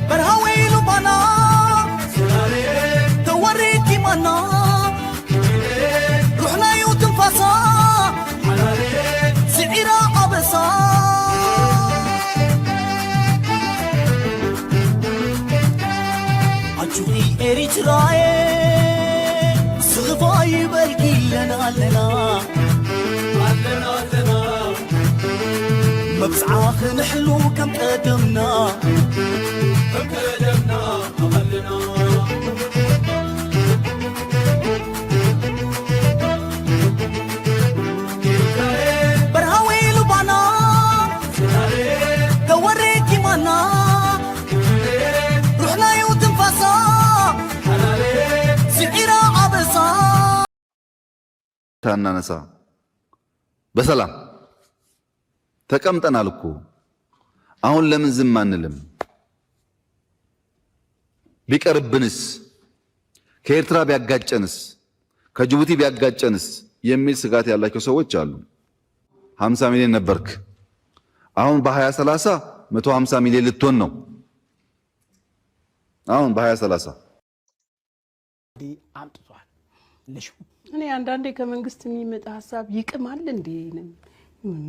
በርሃ ወይሉ ባና ተወሪኪ ማና ሩሕናዩ ትንፋሳ ስዒራ ኣበሳ ኣንቹኺ ኤሪትራየ ስኽፋ ይበልኪ ኣለና ኣለና ኣለና ኣለና መብጽዓ ክንሕሉ ከም ቀደምና ከም ቀደምና ኣለና በርሃዊ ልባና ተወሬኪ ማና ሩሕናዩ ትንፋሳ ስዒራ ኣበሳ ታናነሳ በሰላም ተቀምጠናል እኮ። አሁን ለምን ዝም አንልም? ቢቀርብንስ፣ ከኤርትራ ቢያጋጨንስ፣ ከጅቡቲ ቢያጋጨንስ የሚል ስጋት ያላቸው ሰዎች አሉ። ሀምሳ ሚሊዮን ነበርክ፣ አሁን በሀያ ሰላሳ መቶ ሀምሳ ሚሊዮን ልትሆን ነው። አሁን በሀያ ሰላሳ አምጥቷል። እኔ አንዳንዴ ከመንግስት የሚመጣ ሀሳብ ይቅማል እንዴ?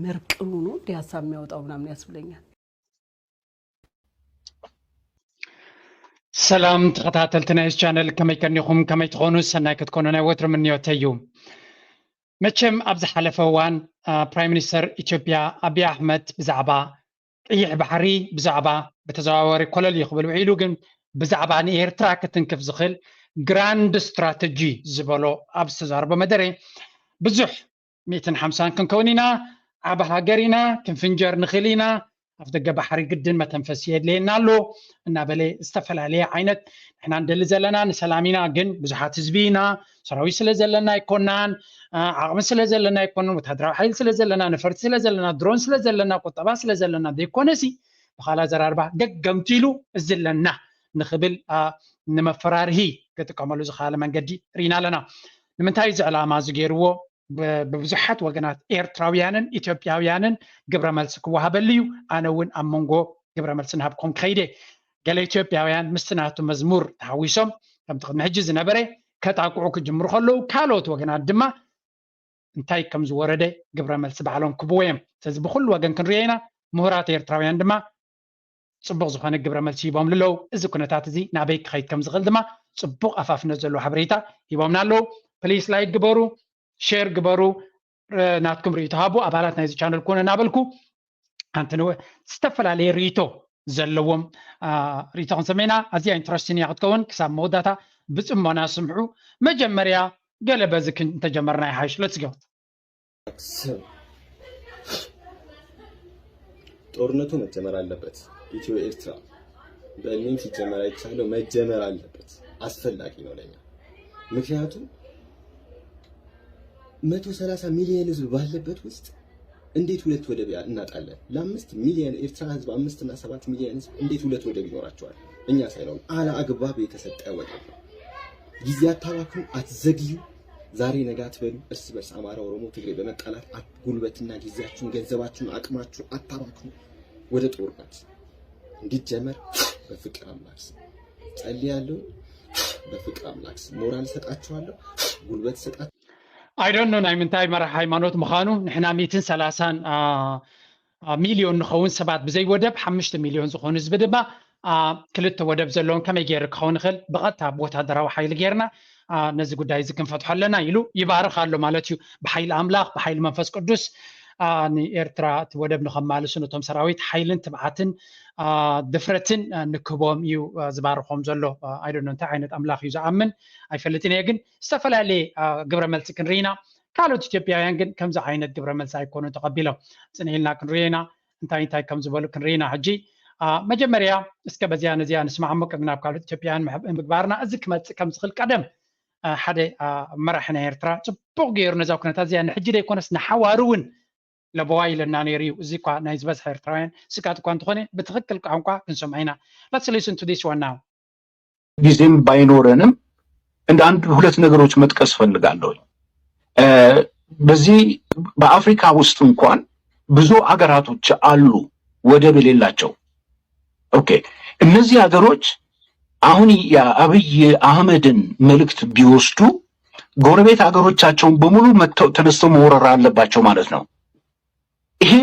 መርቅኑ ነው እንዴ ሀሳብ የሚያወጣው ምናምን ያስብለኛል። ሰላም ተኸታተልቲ ናይ ቻነል ከመይ ከኒኹም ከመይ ትኾኑ ሰናይ ክትኮኑ ናይ ወትሩ ምንዮተይ እዩ። መቸም ኣብ ዝሓለፈ እዋን ፕራይም ሚኒስተር ኢትዮጵያ ኣብይ ኣሕመድ ብዛዕባ ቀይሕ ባሕሪ ብዛዕባ ብተዘዋዋሪ ኮለል እዩ ክብል ውዒሉ፣ ግን ብዛዕባ ንኤርትራ ክትንክፍ ዝኽእል ግራንድ ስትራተጂ ዝበሎ ኣብ ዝተዛረቦ መደረ ብዙሕ ሚእትን ሓምሳን ክንከውን ኢና፣ ዓቢ ሃገር ኢና፣ ክንፍንጀር ንኽእል ኢና፣ ኣፍ ደገ ባሕሪ ግድን መተንፈሲ የድልየና ኣሎ እናበለ ዝተፈላለየ ዓይነት ንሕና ንደሊ ዘለና ንሰላም ኢና፣ ግን ብዙሓት ህዝቢ ኢና፣ ሰራዊት ስለ ዘለና ኣይኮናን፣ ዓቕሚ ስለ ዘለና ኣይኮነን፣ ወታደራዊ ሓይሊ ስለ ዘለና፣ ነፈርቲ ስለ ዘለና፣ ድሮን ስለ ዘለና፣ ቁጠባ ስለ ዘለና ዘይኮነሲ ብኻልእ ኣዘራርባ ገገምቲ ኢሉ እዚ ኣለና ንኽብል ንመፈራርሂ ክጥቀመሉ ዝኸኣለ መንገዲ ርኢና ኣለና። ንምንታይ እዚ ዕላማ እዚ ገይርዎ? ብብዙሓት ወገናት ኤርትራውያንን ኢትዮጵያውያንን ግብረ መልሲ ክወሃበሉ እዩ። ኣነ እውን ኣብ መንጎ ግብረ መልሲ ንሃብኩም ክኸይደ ገለ ኢትዮጵያውያን ምስቲ ናቱ መዝሙር ተሃዊሶም ከምቲ ቅድሚ ሕጂ ዝነበረ ከጣቅዑ ክጅምሩ ከለዉ ካልኦት ወገናት ድማ እንታይ ከም ዝወረደ ግብረ መልሲ ባዕሎም ክብዎ እዮም። ስለዚ ብኩሉ ወገን ክንሪኦ ኢና። ምሁራት ኤርትራውያን ድማ ፅቡቕ ዝኾነ ግብረ መልሲ ሂቦም ኣለዉ። እዚ ኩነታት እዚ ናበይ ክኸይድ ከም ዝኽእል ድማ ፅቡቕ ኣፋፍነት ዘለዎ ሓበሬታ ሂቦምና ኣለዉ። ፕሊስ ላይክ ግበሩ፣ ሼር ግበሩ፣ ናትኩም ርእይቶ ሃቡ። ኣባላት ናይዚ ቻነል ኩኑ እናበልኩ ሓንቲ ዝተፈላለየ ርእይቶ ዘለዎም ርእይቶ ክንሰምዕ ኢና። ኣዝያ ኢንትረስቲን እያ ክትከውን። ክሳብ መወዳእታ ብፅሞና ስምዑ። መጀመርያ ገለ በዚ እንተጀመርና ይሓይሽ። ለትስ ጎ። ሰብ ጦርነቱ መጀመር አለበት። ኢትዮ ኤርትራ በእኔም ሲጀመር አይቻለው መጀመር አለበት፣ አስፈላጊ ነው ለኛ። ምክንያቱም መቶ ሰላሳ ሚሊዮን ህዝብ ባለበት ውስጥ እንዴት ሁለት ወደብ እናጣለን? ለአምስት ሚሊዮን ኤርትራ ህዝብ፣ አምስት እና ሰባት ሚሊዮን ህዝብ እንዴት ሁለት ወደብ ይኖራቸዋል? እኛ ሳይኖር አለ አግባብ የተሰጠ ወደብ ነው። ጊዜ አታባክኑ፣ አትዘግዩ። ዛሬ ነገ አትበሉ። እርስ በርስ አማራ፣ ኦሮሞ፣ ትግሬ በመጣላት አት- ጉልበትና ጊዜያችሁን፣ ገንዘባችሁን፣ አቅማችሁን አታባክኑ። ወደ ጦርነት እንዲጀመር በፍቅር አምላክ ስም ጸልያለሁ። በፍቅር አምላክ ስም ሞራል እሰጣችኋለሁ፣ ጉልበት እሰጣችኋለሁ። I don't know ናይ ምንታይ መራሕ ሃይማኖት ምዃኑ። ንሕና ሚእትን ሰላሳን ሚልዮን ንኸውን ሰባት ብዘይ ወደብ ሓሙሽተ ሚልዮን ዝኾኑ ህዝቢ ድማ ክልተ ወደብ ዘለዎም ከመይ ገይሩ ክኸውን ይኽእል? ብቐጥታ ብወታደራዊ ሓይሊ ገይርና ነዚ ጉዳይ እዚ ክንፈትሖ ኣለና ኢሉ ይባርኽ ኣሎ ማለት እዩ። ብሓይሊ ኣምላኽ ብሓይሊ መንፈስ ቅዱስ ንኤርትራ እቲ ወደብ ንኸማልሱ ነቶም ሰራዊት ሓይልን ትብዓትን ድፍረትን ንክህቦም እዩ ዝባርኾም ዘሎ። I don't know እንታይ ዓይነት ኣምላኽ እዩ ዝኣምን ኣይፈልጥን እየ፣ ግን ዝተፈላለየ ግብረ መልሲ ክንርኢ ኢና። ካልኦት ኢትዮጵያውያን ግን ከምዚ ዓይነት ግብረ መልሲ ኣይኮኑን ተቐቢሎም። ጽን ኢልና ክንሪኦ ኢና፣ እንታይ እንታይ ከም ዝበሉ ክንርኢ ኢና። ሕጂ መጀመርያ እስከ በዚያ ነዚያ ንስማዕሞ ቅድሚ ናብ ካልኦት ኢትዮጵያውያን ምግባርና፣ እዚ ክመጽእ ከም ዝኽእል ቀደም ሓደ መራሒ ናይ ኤርትራ ጽቡቕ ገይሩ ነዛ ኩነታት እዚኣ ንሕጂ ዘይኮነስ ንሓዋሩ እውን ለበዋ ኢለና ነይሩ እዩ። እዚ እኳ ናይ ዝበዝሐ ኤርትራውያን ስጋት እኳ እንተኾነ ብትኽክል ቋንቋ ክንሰምዖ ኢና። Let's listen to this one now. ጊዜም ባይኖረንም እንደ አንድ ሁለት ነገሮች መጥቀስ እፈልጋለሁ። በዚህ በአፍሪካ ውስጥ እንኳን ብዙ አገራቶች አሉ ወደብ የሌላቸው። ኦኬ፣ እነዚህ ሀገሮች አሁን የአብይ አህመድን መልእክት ቢወስዱ ጎረቤት ሀገሮቻቸውን በሙሉ መጥተው ተነስተው መውረር አለባቸው ማለት ነው። ይሄ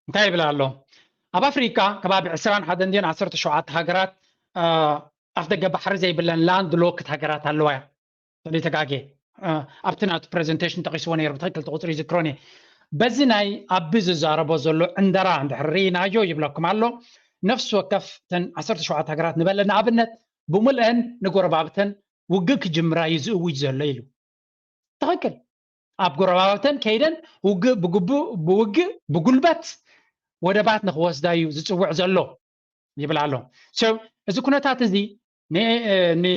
እንታይ ይብል ኣሎ? ኣብ ኣፍሪካ ከባቢ ዕስራን ሓደን ድዮን ዓሰርተ ሸውዓተ ሃገራት ኣፍ ደገ ባሕሪ ዘይብለን ላንድ ሎክድ ሃገራት ኣለዋ እያ። ዘይተጋጌ ኣብቲ ናቱ ፕሬዘንቴሽን ጠቂስዎ ነይሩ፣ ብትክክል እቲ ቁፅሪ ይዝክሮን እየ። በዚ ናይ ኣቢ ዝዛረቦ ዘሎ ዕንደራ እንድሕር ርኢናዮ ይብለኩም ኣሎ፣ ነፍሲ ወከፍ እተን ዓሰርተ ሸውዓተ ሃገራት ንበለ ንኣብነት ብምልአን ንጎረባብተን ውግእ ክጅምራ እዩ ዝእውጅ ዘሎ ኢሉ። ትኽክል። ኣብ ጎረባብተን ከይደን ውግእ ብግቡእ ብውግእ ብጉልበት ወደባት ንክወስዳ እዩ ዝፅውዕ ዘሎ ይብል ኣሎ። So እዚ ኩነታት እዚ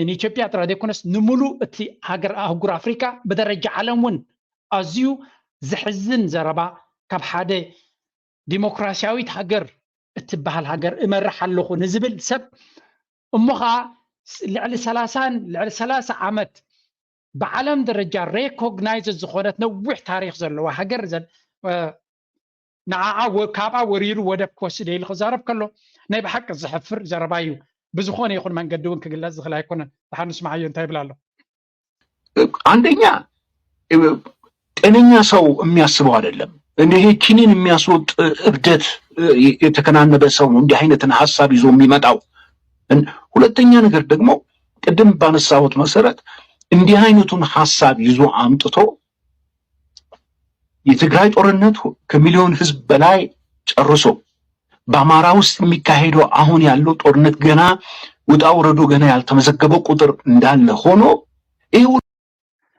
ንኢትዮጵያ ጥራይ ዘይኮነስ ንምሉእ እቲ ሃገር ኣህጉር ኣፍሪካ ብደረጃ ዓለም እውን ኣዝዩ ዘሕዝን ዘረባ ካብ ሓደ ዲሞክራሲያዊት ሃገር እትበሃል ሃገር እመርሕ ኣለኹ ንዝብል ሰብ እሞ ከዓ ልዕሊ ሰላሳን ልዕሊ ሰላሳ ዓመት ብዓለም ደረጃ ሬኮግናይዝ ዝኾነት ነዊሕ ታሪክ ዘለዋ ሃገር ንዓዓ ካብኣ ወሪሩ ወደብ ክወስድ ኢሉ ክዛረብ ከሎ ናይ ብሓቂ ዘሕፍር ዘረባ እዩ። ብዝኾነ ይኹን መንገዲ እውን ክግለጽ ዝኽእል ኣይኮነን። ድሓን ንስማዓዮ እንታይ ይብል ኣሎ? አንደኛ ጤነኛ ሰው የሚያስበው አይደለም። እንደ ይሄ ኪኒን የሚያስወጥ እብደት የተከናነበ ሰው ነው እንዲህ አይነትን ሀሳብ ይዞ የሚመጣው። ሁለተኛ ነገር ደግሞ ቅድም ባነሳሁት መሰረት እንዲህ አይነቱን ሀሳብ ይዞ አምጥቶ የትግራይ ጦርነት ከሚሊዮን ህዝብ በላይ ጨርሶ በአማራ ውስጥ የሚካሄደው አሁን ያለው ጦርነት ገና ውጣ ውረዱ ገና ያልተመዘገበው ቁጥር እንዳለ ሆኖ ይህ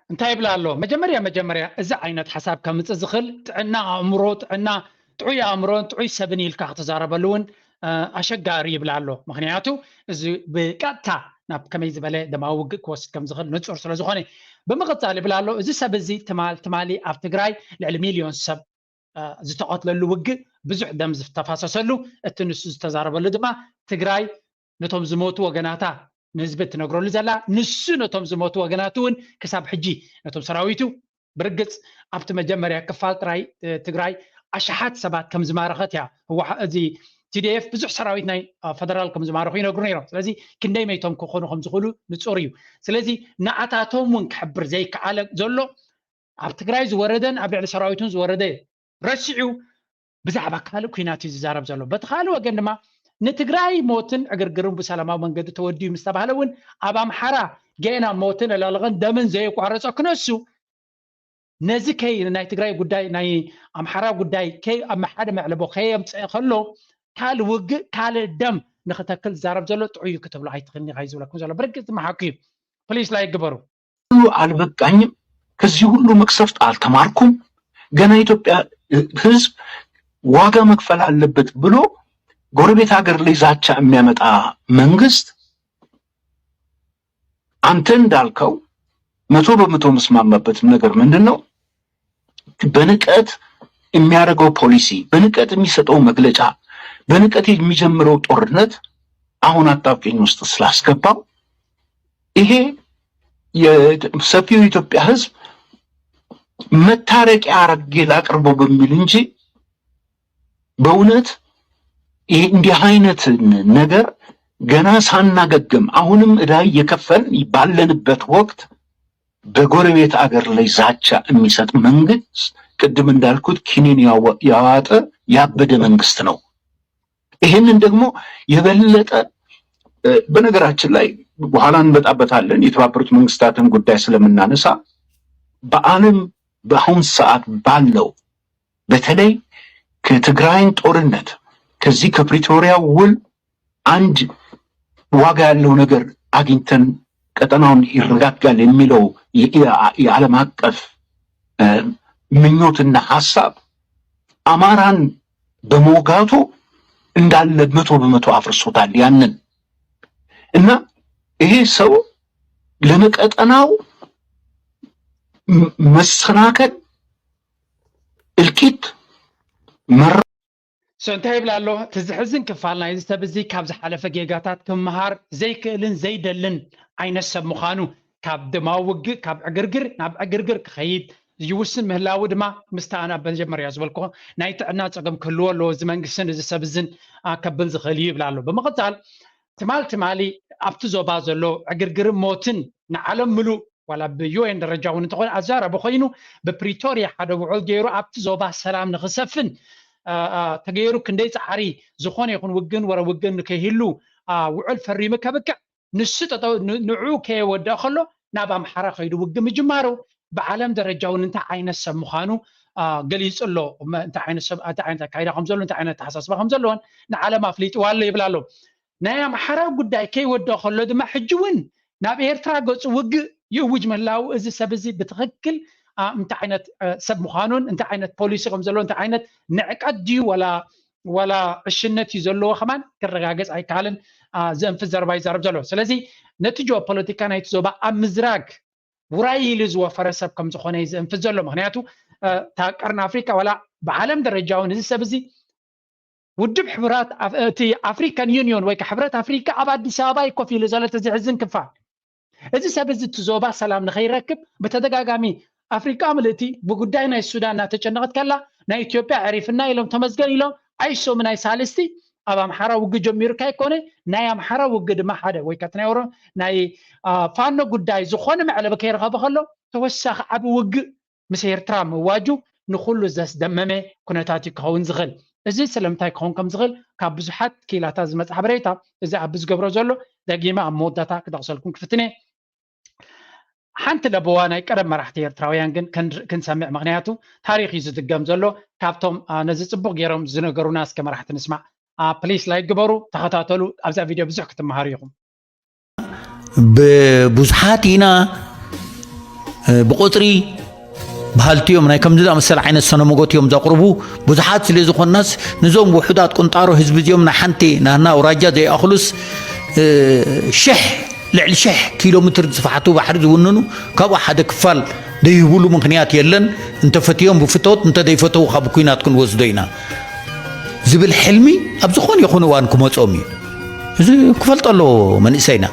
እንታይ ይብል ኣሎ? መጀመርያ መጀመርያ እዚ ዓይነት ሓሳብ ከምፅእ ዝኽእል ጥዕና ኣእምሮ ጥዕና ጥዑይ ኣእምሮን ጥዑይ ሰብን ኢልካ ክትዛረበሉ እውን ኣሸጋሪ ይብል ኣሎ። ምክንያቱ እዚ ብቀጥታ ናብ ከመይ ዝበለ ደማዊ ውግእ ክወስድ ከም ዝኽእል ንፁር ስለ ዝኾነ ብምቕፃል ይብል ኣሎ። እዚ ሰብ እዚ ትማል ትማሊ ኣብ ትግራይ ልዕሊ ሚልዮን ሰብ ዝተቐትለሉ ውግእ ብዙሕ ደም ዝተፋሰሰሉ እቲ ንሱ ዝተዛረበሉ ድማ ትግራይ ነቶም ዝሞቱ ወገናታ ንህዝቢ እትነግረሉ ዘላ ንሱ ነቶም ዝሞቱ ወገናቱ እውን ክሳብ ሕጂ ነቶም ሰራዊቱ ብርግፅ ኣብቲ መጀመርያ ክፋል ጥራይ ትግራይ ኣሽሓት ሰባት ከም ዝማረኸት እያ እዚ ቲዲኤፍ ብዙሕ ሰራዊት ናይ ፈደራል ከም ዝማረኹ ይነግሩ ነይሮም። ስለዚ ክንደይ መይቶም ክኾኑ ከም ዝኽእሉ ንፁር እዩ። ስለዚ ንዓታቶም እውን ክሕብር ዘይከኣለ ዘሎ ኣብ ትግራይ ዝወረደን ኣብ ልዕሊ ሰራዊቱን ዝወረደ ረሲዑ ብዛዕባ ካልእ ኩናት እዩ ዝዛረብ ዘሎ። በቲ ካልእ ወገን ድማ ንትግራይ ሞትን ዕግርግርን ብሰላማዊ መንገዲ ተወዲኡ ምስ ተባህለ እውን ኣብ ኣምሓራ ገና ሞትን ዕልቕልቕን ደምን ዘየቋረፀ ክነሱ ነዚ ከይ ናይ ትግራይ ጉዳይ ናይ ኣምሓራ ጉዳይ ከይ ኣብ ሓደ መዕለቦ ከየምፀአ ከሎ ካልእ ውግእ ካልእ ደም ንክተክል ዝዛረብ ዘሎ ጥዑይ እዩ ክትብሎ ኣይትኽእልን ኢኻ እዩ ዝብለኩም ዘሎ። ብርግፅ ድማ ሓቂ እዩ። ፕሊስ ላይክ ግበሩ። ሁሉ አልበቃኝም፣ ከዚህ ሁሉ መቅሰፍት አልተማርኩም፣ ገና የኢትዮጵያ ህዝብ ዋጋ መክፈል አለበት ብሎ ጎረቤት ሀገር ላይ ዛቻ የሚያመጣ መንግስት አንተ እንዳልከው መቶ በመቶ የምስማማበት ነገር ምንድን ነው? በንቀት የሚያደርገው ፖሊሲ፣ በንቀት የሚሰጠው መግለጫ፣ በንቀት የሚጀምረው ጦርነት አሁን አጣብቂኝ ውስጥ ስላስገባው ይሄ ሰፊው የኢትዮጵያ ህዝብ መታረቂያ አረጌ ላቅርበው በሚል እንጂ በእውነት ይሄ እንዲህ አይነት ነገር ገና ሳናገግም አሁንም እዳ እየከፈልን ባለንበት ወቅት በጎረቤት አገር ላይ ዛቻ የሚሰጥ መንግስት ቅድም እንዳልኩት ኪኒን ያዋጠ ያበደ መንግስት ነው። ይህንን ደግሞ የበለጠ በነገራችን ላይ በኋላ እንመጣበታለን። የተባበሩት መንግስታትን ጉዳይ ስለምናነሳ በዓለም በአሁን ሰዓት ባለው በተለይ ከትግራይን ጦርነት ከዚህ ከፕሪቶሪያ ውል አንድ ዋጋ ያለው ነገር አግኝተን ቀጠናውን ይረጋጋል የሚለው የዓለም አቀፍ ምኞትና ሀሳብ አማራን በመውጋቱ እንዳለ መቶ በመቶ አፍርሶታል ያንን። እና ይሄ ሰው ለመቀጠናው መሰናከል፣ እልቂት፣ መራ እንታይ ይብል ኣሎ? እቲ ዝሕዝን ክፋል ናይዚ ሰብ እዚ ካብ ዝሓለፈ ጌጋታት ክምሃር ዘይክእልን ዘይደልን ዓይነት ሰብ ምዃኑ፣ ካብ ደማዊ ውግእ ካብ ዕግርግር ናብ ዕግርግር ክኸይድ ይውስን ምህላዉ ድማ ምስታ ኣና መጀመርያ ዝበልኩ ናይ ጥዕና ፀገም ክህልዎ ኣለዎ እዚ መንግስትን እዚ ሰብ እዝን ከብል ዝኽእል እዩ ይብል ኣሎ። ብምቕፃል ትማል ትማሊ ኣብቲ ዞባ ዘሎ ዕግርግርን ሞትን ንዓለም ምሉእ ዋላ ብዩኤን ደረጃ እውን እንተኾነ ኣዛረቢ ኮይኑ ብፕሪቶሪያ ሓደ ውዕል ገይሩ ኣብቲ ዞባ ሰላም ንክሰፍን ተገይሩ ክንደይ ፃዕሪ ዝኾነ ይኹን ውግን ወረ ውግን ንከይህሉ ውዕል ፈሪሙ ከብቅዕ ንሱ ንዑ ከየወደእ ከሎ ናብ ኣምሓራ ከይዱ ውግ ምጅማሩ ብዓለም ደረጃ እውን እንታይ ዓይነት ሰብ ምዃኑ ገሊፁ ኣሎ። እንታይ ዓይነት ኣካይዳ ከምዘሎ እንታይ ዓይነት ተሓሳስባ ከምዘለዎን ንዓለም ኣፍሊጥዋ ኣሎ ይብል ኣሎ። ናይ ኣምሓራ ጉዳይ ከይወደእ ከሎ ድማ ሕጂ እውን ናብ ኤርትራ ገፁ ውግእ ይእውጅ ምህላው እዚ ሰብ እዚ ብትኽክል እንታይ ዓይነት ሰብ ምዃኑን እንታይ ዓይነት ፖሊሲ ከምዘለዎ እንታይ ዓይነት ንዕቀት ድዩ ወላ ወላ ዕሽነት እዩ ዘለዎ ከማን ክረጋገፅ ኣይከኣልን። ዘንፍት ዘረባ ይዛረብ ዘሎ። ስለዚ ነቲ ጂኦፖለቲካ ናይቲ ዞባ ኣብ ምዝራግ ውራይ ኢሉ ዝወፈረ ሰብ ከም ዝኾነ እዩ ዘንፍት ዘሎ። ምክንያቱ እታ ቀርኒ ኣፍሪካ ዋላ ብዓለም ደረጃ እውን እዚ ሰብ እዚ ውድብ ሕቡራት እቲ ኣፍሪካን ዩኒዮን ወይ ሕብረት ኣፍሪካ ኣብ ኣዲስ ኣበባ እዩ ኮፍ ኢሉ ዘሎ። እቲ ዝሕዝን ክፋል እዚ ሰብ እዚ እቲ ዞባ ሰላም ንኸይረክብ ብተደጋጋሚ ኣፍሪቃ ምልእቲ ብጉዳይ ናይ ሱዳን እናተጨነቐት ከላ ናይ ኢትዮጵያ ዕሪፍና ኢሎም ተመስገን ኢሎም ኣይሶም ናይ ሳልስቲ ኣብ ኣምሓራ ውግ ጀሚሩ ካይኮነ ናይ ኣምሓራ ውግ ድማ ሓደ ወይ ከት ናይ ኦሮ ናይ ፋኖ ጉዳይ ዝኾነ መዕለቢ ከይረኸበ ከሎ ተወሳኺ ዓቢ ውግእ ምስ ኤርትራ ምእዋጁ ንኹሉ ዘስደመመ ኩነታት እዩ ክኸውን ዝኽእል። እዚ ስለምንታይ ክኸውን ከም ዝኽእል ካብ ብዙሓት ክኢላታት ዝመጽእ ሓበሬታ እዚ ኣብ ዝገብሮ ዘሎ ደጊመ ኣብ መወዳእታ ክጠቕሰልኩም ክፍትነ። ሓንቲ ለበዋ ናይ ቀደም መራሕቲ ኤርትራውያን ግን ክንሰምዕ፣ ምኽንያቱ ታሪኽ እዩ ዝድገም ዘሎ። ካብቶም ነዚ ጽቡቕ ገይሮም ዝነገሩና እስከ መራሕቲ ንስማዕ። ፕሊስ ላይክ ግበሩ፣ ተኸታተሉ። ኣብዛ ቪድዮ ብዙሕ ክትመሃሩ ኢኹም። ብብዙሓት ኢና ብቁፅሪ በሃልቲ እዮም ናይ ከምዚ ዝኣመሰለ ዓይነት ሰነመጎት እዮም ዘቕርቡ። ብዙሓት ስለ ዝኾንናስ ነዞም ውሑዳት ቁንጣሮ ህዝቢ እዚኦም ናይ ሓንቲ ናህና ኣውራጃ ዘይኣኽሉስ ሽሕ ልዕሊ ሽሕ ኪሎ ሜትር ዝፈሓቱ ባሕሪ ዝውንኑ ካብኡ ሓደ ክፋል ደይህብሉ ምኽንያት የለን። እንተፈትዮም ብፍቶት እንተደይፈተው ካብ ኩናት ክንወስዶ ኢና ዝብል ሕልሚ ኣብ ዝኾነ ይኹን እዋን ክመጾም እዩ። እዚ ክፈልጦ ኣለዎ መንእሰይና።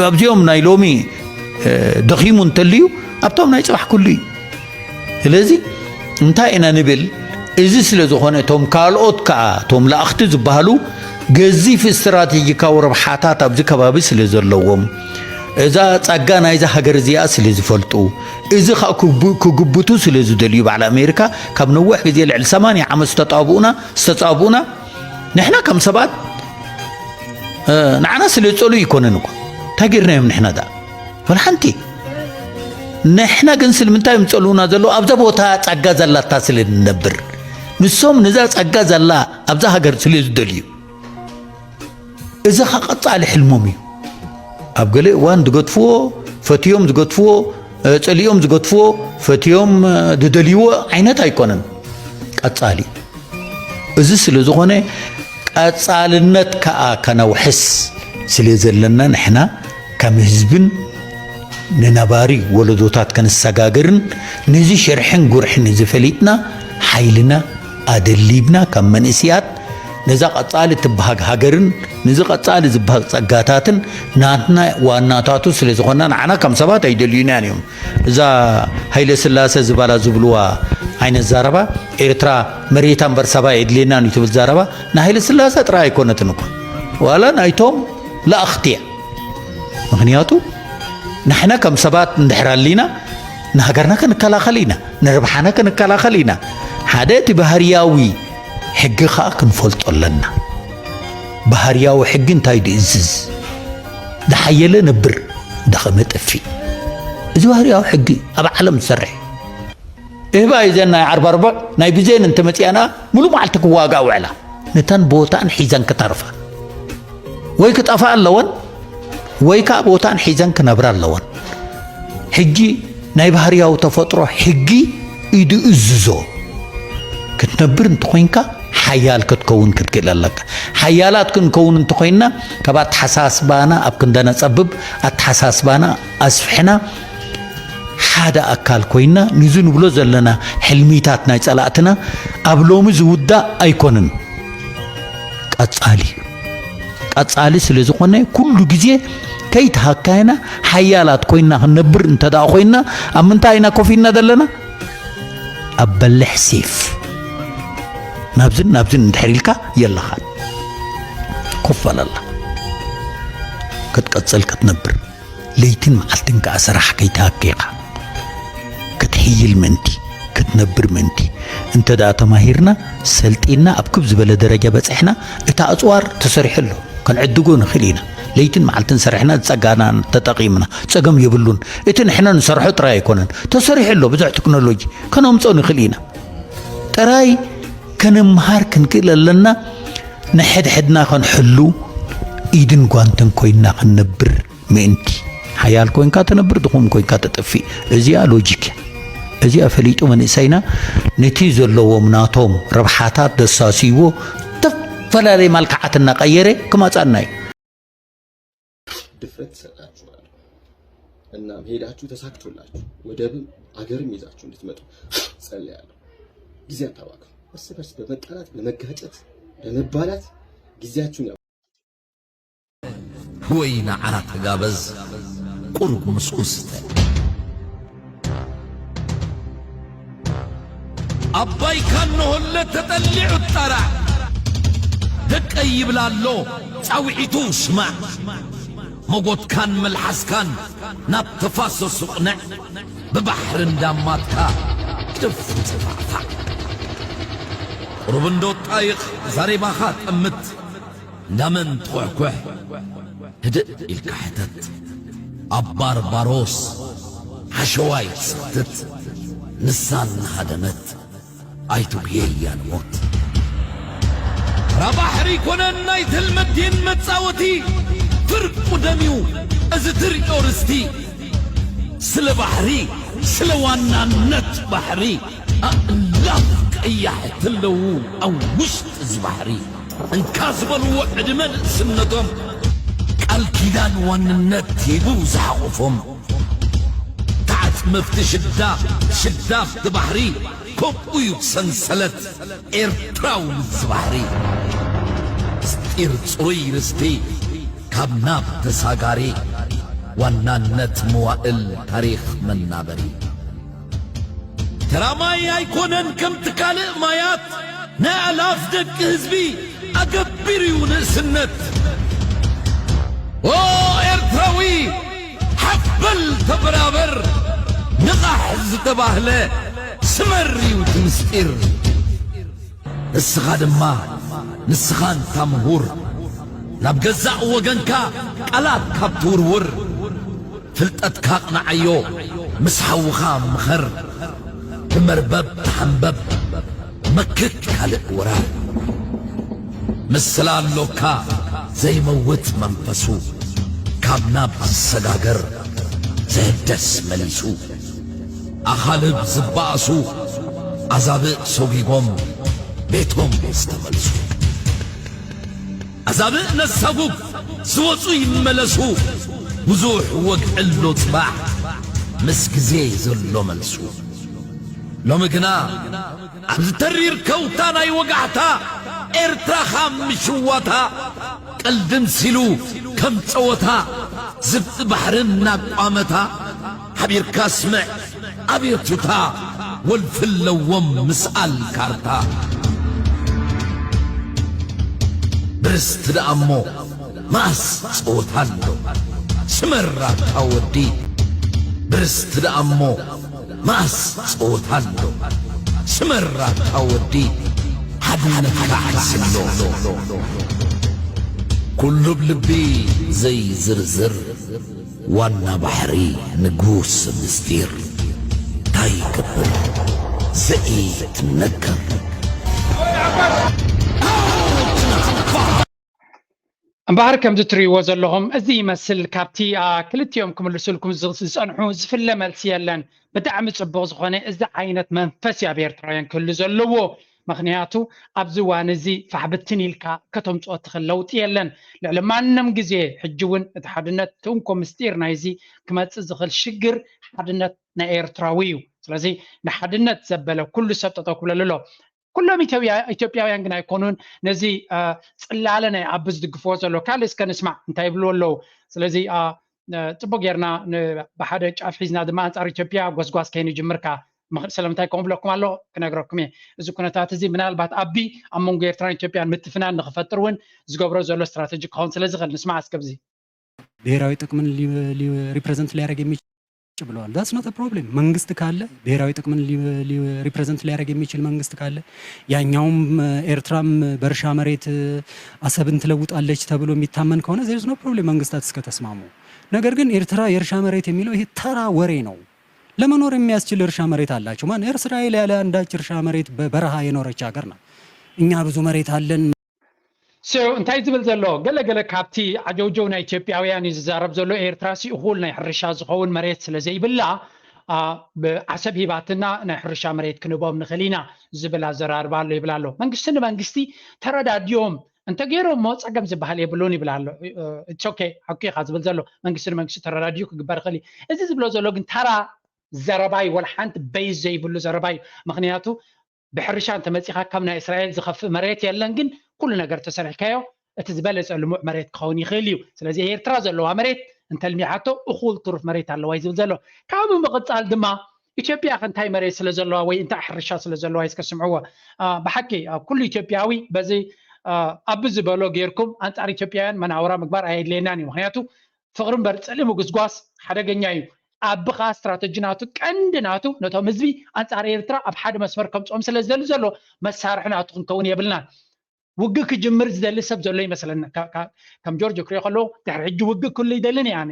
ኣብዚኦም ናይ ሎሚ ደኺሙ እንተልዩ ኣብቶም ናይ ጽባሕ ኩሉ እዩ። ስለዚ እንታይ ኢና ንብል? እዚ ስለ ዝኾነ እቶም ካልኦት ከኣ እቶም ለኣኽቲ ዝበሃሉ ገዚፍ ስትራቴጂካዊ ረብሓታት ኣብዚ ከባቢ ስለ ዘለዎም እዛ ጸጋ ናይዛ ሃገር እዚኣ ስለ ዝፈልጡ እዚ ከዓ ክግብቱ ስለ ዝደልዩ በዓል ኣሜሪካ ካብ ነዊሕ ግዜ ልዕሊ ሰማንያ ዓመት ዝተጣብኡና ዝተጻብኡና ንሕና ከም ሰባት ንዓና ስለ ዝጸሉ ይኮነን እኮ እንታይ ጌርናዮም ንሕና ዳ ወላ ሓንቲ ንሕና ግን ስለምንታይ እዮም ዝጸልኡና ዘለዉ ኣብዛ ቦታ ጸጋ ዘላታ ስለ ንነብር ንሶም ነዛ ጸጋ ዘላ ኣብዛ ሃገር ስለ ዝደልዩ እዚ ኸዓ ቀጻሊ ሕልሞም እዩ ኣብ ገለ እዋን ዝገድፍዎ ፈትዮም ዝገድፍዎ ጸሊኦም ዝገድፍዎ ፈትዮም ዝደልይዎ ዓይነት ኣይኮነን ቀጻሊ እዚ ስለ ዝኾነ ቀጻልነት ከኣ ከነውሕስ ስለ ዘለና ንሕና ከም ህዝብን ንነባሪ ወለዶታት ከነሰጋግርን ነዚ ሽርሕን ጉርሕን እዚ ፈሊጥና ሓይልና ኣደሊብና ካብ መንእስያት ነዛ ቀጻሊ ትበሃግ ሃገርን ነዚ ቀጻሊ ዝበሃግ ጸጋታትን ናትና ዋናታቱ ስለ ዝኾንና ንዓና ከም ሰባት ኣይደልዩናን እዮም። እዛ ሃይለ ስላሰ ዝባላ ዝብልዋ ዓይነት ዛረባ ኤርትራ መሬታ እምበር ሰባ የድልየናን እዩ ትብል ዛረባ ንሃይለ ስላሰ ጥራይ ኣይኮነትን እኳ ዋላ ናይቶም ለኣኽቲ እያ። ምኽንያቱ ንሕና ከም ሰባት እንድሕር ኣሊና ንሃገርና ክንከላኸል ኢና፣ ንረብሓና ክንከላኸል ኢና። ሓደ እቲ ባህርያዊ ሕጊ ኸኣ ክንፈልጦ ኣለና። ባህርያዊ ሕጊ እንታይ ድእዝዝ? ዝሓየለ ነብር፣ ደኸመ ጠፊእ። እዚ ባህርያዊ ሕጊ ኣብ ዓለም ዝሰርሕ እህባ እዩ ዘን ናይ ዓርባ ርቡዕ ናይ ብዜን እንተመፅኣና ሙሉእ መዓልቲ ክዋጋእ ውዕላ ነተን ቦታን ሒዘን ክተርፋ ወይ ክጠፋ ኣለወን ወይ ከዓ ቦታን ሒዘን ክነብራ ኣለወን። ሕጂ ናይ ባህርያዊ ተፈጥሮ ሕጊ እዩ ድእዝዞ። ክትነብር እንተኾይንካ ሓያል ክትከውን ክትክእል ኣለካ። ሓያላት ክንከውን እንተኾይንና ካብ ኣተሓሳስባና ኣብ ክንደነፀብብ ኣተሓሳስባና ኣስፍሕና ሓደ ኣካል ኮይንና ንዚ ንብሎ ዘለና ሕልሚታት ናይ ፀላእትና ኣብ ሎሚ ዝውዳእ ኣይኮንን። ቀፃሊ እዩ። ቀፃሊ ስለ ዝኾነ ኩሉ ግዜ ከይተሃካየና ሓያላት ኮይንና ክንነብር እንተ ደኣ ኮይንና ኣብ ምንታይ ኢና ኮፍ ኢልና ዘለና? ኣብ በልሕ ሴፍ ናብዝን ናብዝን እንድሕር ኢልካ የለኻን። ኮፍ ኣለላ ክትቀጽል ክትነብር። ለይትን መዓልትን ከኣ ስራሕ ከይትሃከ ኢኻ ክትሕይል ምእንቲ ክትነብር ምእንቲ። እንተ ደኣ ተማሂርና ሰልጢና ኣብ ክብ ዝበለ ደረጃ በጺሕና እቲ ኣጽዋር ተሰሪሑ ኣሎ። ከነዕድጎ ንኽእል ኢና። ለይትን መዓልትን ሰሪሕና ዝጸጋና ተጠቒምና ጸገም የብሉን። እቲ ንሕና ንሰርሖ ጥራይ ኣይኮነን ተሰሪሑ ኣሎ። ብዙሕ ቴክኖሎጂ ከነምጾ ንኽእል ኢና። ጥራይ ከነምሃር ክንክእል ኣለና። ንሕድሕድና ከንሕሉ ኢድን ጓንትን ኮይንና ክንነብር ምእንቲ። ሓያል ኮይንካ ትነብር፣ ድኹም ኮይንካ ትጠፍእ። እዚኣ ሎጂክ እያ። እዚኣ ፈሊጡ መንእሰይና ነቲ ዘለዎም ናቶም ረብሓታት ደሳስይዎ ዝተፈላለየ መልክዓት እናቐየረ ክመጻና እዩ። ድፍረት ትሰጣችኋል። እናም ሄዳችሁ ተሳክቶላችሁ ወደብም አገርም ይዛችሁ እንድትመጡ ጸልያለሁ። ጊዜ አታባክኑ። እርስ በርስ በመጣላት በመጋጨት በመባላት ጊዜያችሁን ወይና ዓራት ተጋበዝ ቁሩብ ምስኡ ስተ። ኣባይ ካኖ ሆለ ተጠሊዑ ጣራዕ ደቀይ ይብል ኣሎ ጻውዒቱ ስማዕ። መጎትካን መልሓስካን ናብ ተፋሰሱ ቅንዕ። ብባሕሪ እንዳማትካ ደፉ ተፋዕፋዕ። ቁሩብ እንዶ ጣይቕ ዛሬባኻ ጠምት። እንዳመን ትኹሕኩሕ ህድእ ኢልካ ሕተት። ኣብ ባርባሮስ ሓሸዋይ ትሰትት ንሳ እናሃደመት ኣይትጉየያ ንሞት። ተራ ባሕሪ ኣይኮነን ናይ ትልመዴን መጻወቲ ፍርቁ ደምዩ እዚ ትርእዮ ርስቲ ስለ ባሕሪ ስለ ዋናነት ባሕሪ ኣእላፍ ቀያሕቲ ኣለዉ ኣብ ውሽጢ እዚ ባሕሪ። እንካ ዝበልዎ ዕድመ ንእስነቶም ቃል ኪዳን ዋንነት ሂቡ ዝሓቑፎም። ታዕት መፍቲ ሽዳ ሽዳ ኣብቲ ባሕሪ ከምኡ እዩ ሰንሰለት ኤርትራዊ ምስዚ ባሕሪ። ምስጢር ጽሩይ ርስቲ ካብ ናብ ተሳጋሪ ዋናነት መዋእል ታሪኽ መናበሪ። ተራማይ ኣይኮነን ከምቲ ካልእ ማያት ናይ ኣላፍ ደቂ ህዝቢ ኣገቢር እዩ ንእስነት። ኦ ኤርትራዊ ሓፍ በል ተበራበር ንቓሕ ዝተባህለ ስመር እዩ እቲ ምስጢር። ንስኻ ድማ ንስኻ እንታ ምሁር ናብ ገዛእ ወገንካ ቃላት ካብ ትውርውር ፍልጠትካ ኣቕንዓዮ ምስ ሓውኻ ምኸር ብመርበብ ተሓንበብ መክት ካልእ ወራር ምስላ ኣሎካ ዘይመውት መንፈሱ ካብ ናብ ዝሰጋገር ዘህደስ መሊሱ ኣኻልብ ዝበኣሱ ኣዛብእ ሰጒጎም ቤቶም ዝተመልሱ ኣዛብእ ነሳጉግ ዝወፁ ይመለሱ ብዙሕ ወግዒ ኣሎ ፅባሕ ምስ ግዜ ዘሎ መልሱ ሎሚ ግና ኣብዚ ተሪር ከውታ ናይ ወጋሕታ ኤርትራኻ ምሽዋታ ቀልዲ ምሲሉ ከም ጸወታ ዝብኢ ባሕሪ እናቋመታ ሓቢርካ ስምዕ ኣቤቱታ ወልፊ ኣለዎም ምስኣል ካርታ ብርስቲ ደኣ እሞ መኣስ ጸወታ ኣሎ ስመር ኣታ ወዲ ብርስቲ ደኣ እሞ መኣስ ጸወታ ኣሎ ስመር ኣታ ወዲ ሓድነትካ ዓስሎ ኩሉ ብልቢ ዘይዝርዝር ዋና ባሕሪ ንጉስ ምስጢር እንታይ ይገብር ዘይትነገር እምበኣር ከምዚ ትርእይዎ ዘለኹም እዚ ይመስል ካብቲ ክልቲኦም ክምልሱልኩም ዝጸንሑ ዝፍለ መልሲ የለን። ብጣዕሚ ጽቡቕ ዝኾነ እዚ ዓይነት መንፈስ እዩ ኣብ ኤርትራውያን ክህሉ ዘለዎ። ምኽንያቱ ኣብዚ እዋን እዚ ፋሕ ብትን ኢልካ ከተምጽኦ እትኽእል ለውጢ የለን። ልዕሊ ማንም ግዜ ሕጂ እውን እቲ ሓድነት እቲ እንኮ ምስጢር ናይዚ ክመጽእ ዝኽእል ሽግር ሓድነት ናይ ኤርትራዊ እዩ። ስለዚ ንሓድነት ዘበለ ኩሉ ሰብ ጠጠው ክብለሉ ኣሎ። ኩሎም ኢትዮጵያውያን ግን ኣይኮኑን። ነዚ ፅላለ ናይ ኣቢ ዝድግፍዎ ዘሎ ካልእ እስከ ንስማዕ እንታይ ይብልዎ ኣለዉ። ስለዚ ፅቡቅ ጌርና ብሓደ ጫፍ ሒዝና ድማ ኣንፃር ኢትዮጵያ ጎስጓስ ከይንጅምር ከኣ ስለምንታይ ከምኡ ብለኩም ኣሎ ክነግረኩም እየ። እዚ ኩነታት እዚ ምናልባት ኣቢ ኣብ መንጎ ኤርትራን ኢትዮጵያን ምትፍናን ንክፈጥር እውን ዝገብሮ ዘሎ ስትራተጂ ክኸውን ስለ ዝኽእል ንስማዕ እስከ ብዚ። ብሔራዊ ጥቅምን represent ሊያደርግ የሚችል ብለዋል። That's not problem። መንግስት ካለ ብሔራዊ ጥቅምን represent ሊያደርግ የሚችል መንግስት ካለ ያኛውም ኤርትራም በእርሻ መሬት አሰብን ትለውጣለች ተብሎ የሚታመን ከሆነ there is no problem መንግስታት እስከተስማሙ። ነገር ግን ኤርትራ የእርሻ መሬት የሚለው ይሄ ተራ ወሬ ነው። ለመኖር የሚያስችል እርሻ መሬት አላቸው። ማን እስራኤል ያለ አንዳች እርሻ መሬት በበረሃ የኖረች ሀገር ናት። እኛ ብዙ መሬት አለን። So እንታይ ዝብል ዘሎ ገለገለ ካብቲ ዓጀውጀው ናይ ኢትዮጵያውያን እዩ ዝዛረብ ዘሎ። ኤርትራ ሲ እኹል ናይ ሕርሻ ዝኸውን መሬት ስለ ዘይብላ ዓሰብ ሂባትና ናይ ሕርሻ መሬት ክንቦም ንኽእል ኢና ዝብል ኣዘራርባ ኣሎ ይብል ኣሎ። መንግስቲ ንመንግስቲ ተረዳድዮም እንተገይሮም እሞ ፀገም ዝበሃል የብሉን ይብል ኣሎ። ኦኬ ሓቂ ኢኻ ዝብል ዘሎ መንግስቲ ንመንግስቲ ተረዳድዩ ክግበር ይኽእል እዩ። እዚ ዝብሎ ዘሎ ግን ተራ ዘረባይ ወላ ሓንቲ በይዝ ዘይብሉ ዘረባይ። ምክንያቱ ብሕርሻ እንተመፂኻ ካብ ናይ እስራኤል ዝኸፍእ መሬት የለን፣ ግን ኩሉ ነገር ተሰሪሕካዮ እቲ ዝበለፀ ልሙዕ መሬት ክኸውን ይኽእል እዩ። ስለዚ ኤርትራ ዘለዋ መሬት እንተልሚዓቶ እኹል ትሩፍ መሬት ኣለዋ እዩ ዝብል ዘሎ። ካብኡ ምቕፃል ድማ ኢትዮጵያ ከ እንታይ መሬት ስለ ዘለዋ ወይ እንታይ ሕርሻ ስለ ዘለዋ እዩ እስከ ስምዕዎ። ብሓቂ ኩሉ ኢትዮጵያዊ በዚ ኣብ ዝበሎ ጌርኩም ኣንፃር ኢትዮጵያውያን መናውራ ምግባር ኣየድልየናን እዩ። ምክንያቱ ፍቕሪ እምበር ፅልኢ ምጉስጓስ ሓደገኛ እዩ። ኣቢ ከዓ ስትራተጂ ናቱ ቀንዲ ናቱ ነቶም ህዝቢ ኣንፃር ኤርትራ ኣብ ሓደ መስመር ከምፅኦም ስለ ዝደሊ ዘሎ መሳርሒ ናቱ ክንከውን የብልናን። ውግእ ክጅምር ዝደሊ ሰብ ዘሎ ይመስለና። ከም ጆርጆ ክሪኦ ከለዎ ድሕሪ ሕጂ ውግእ ክህሉ ይደልን እየ ኣነ።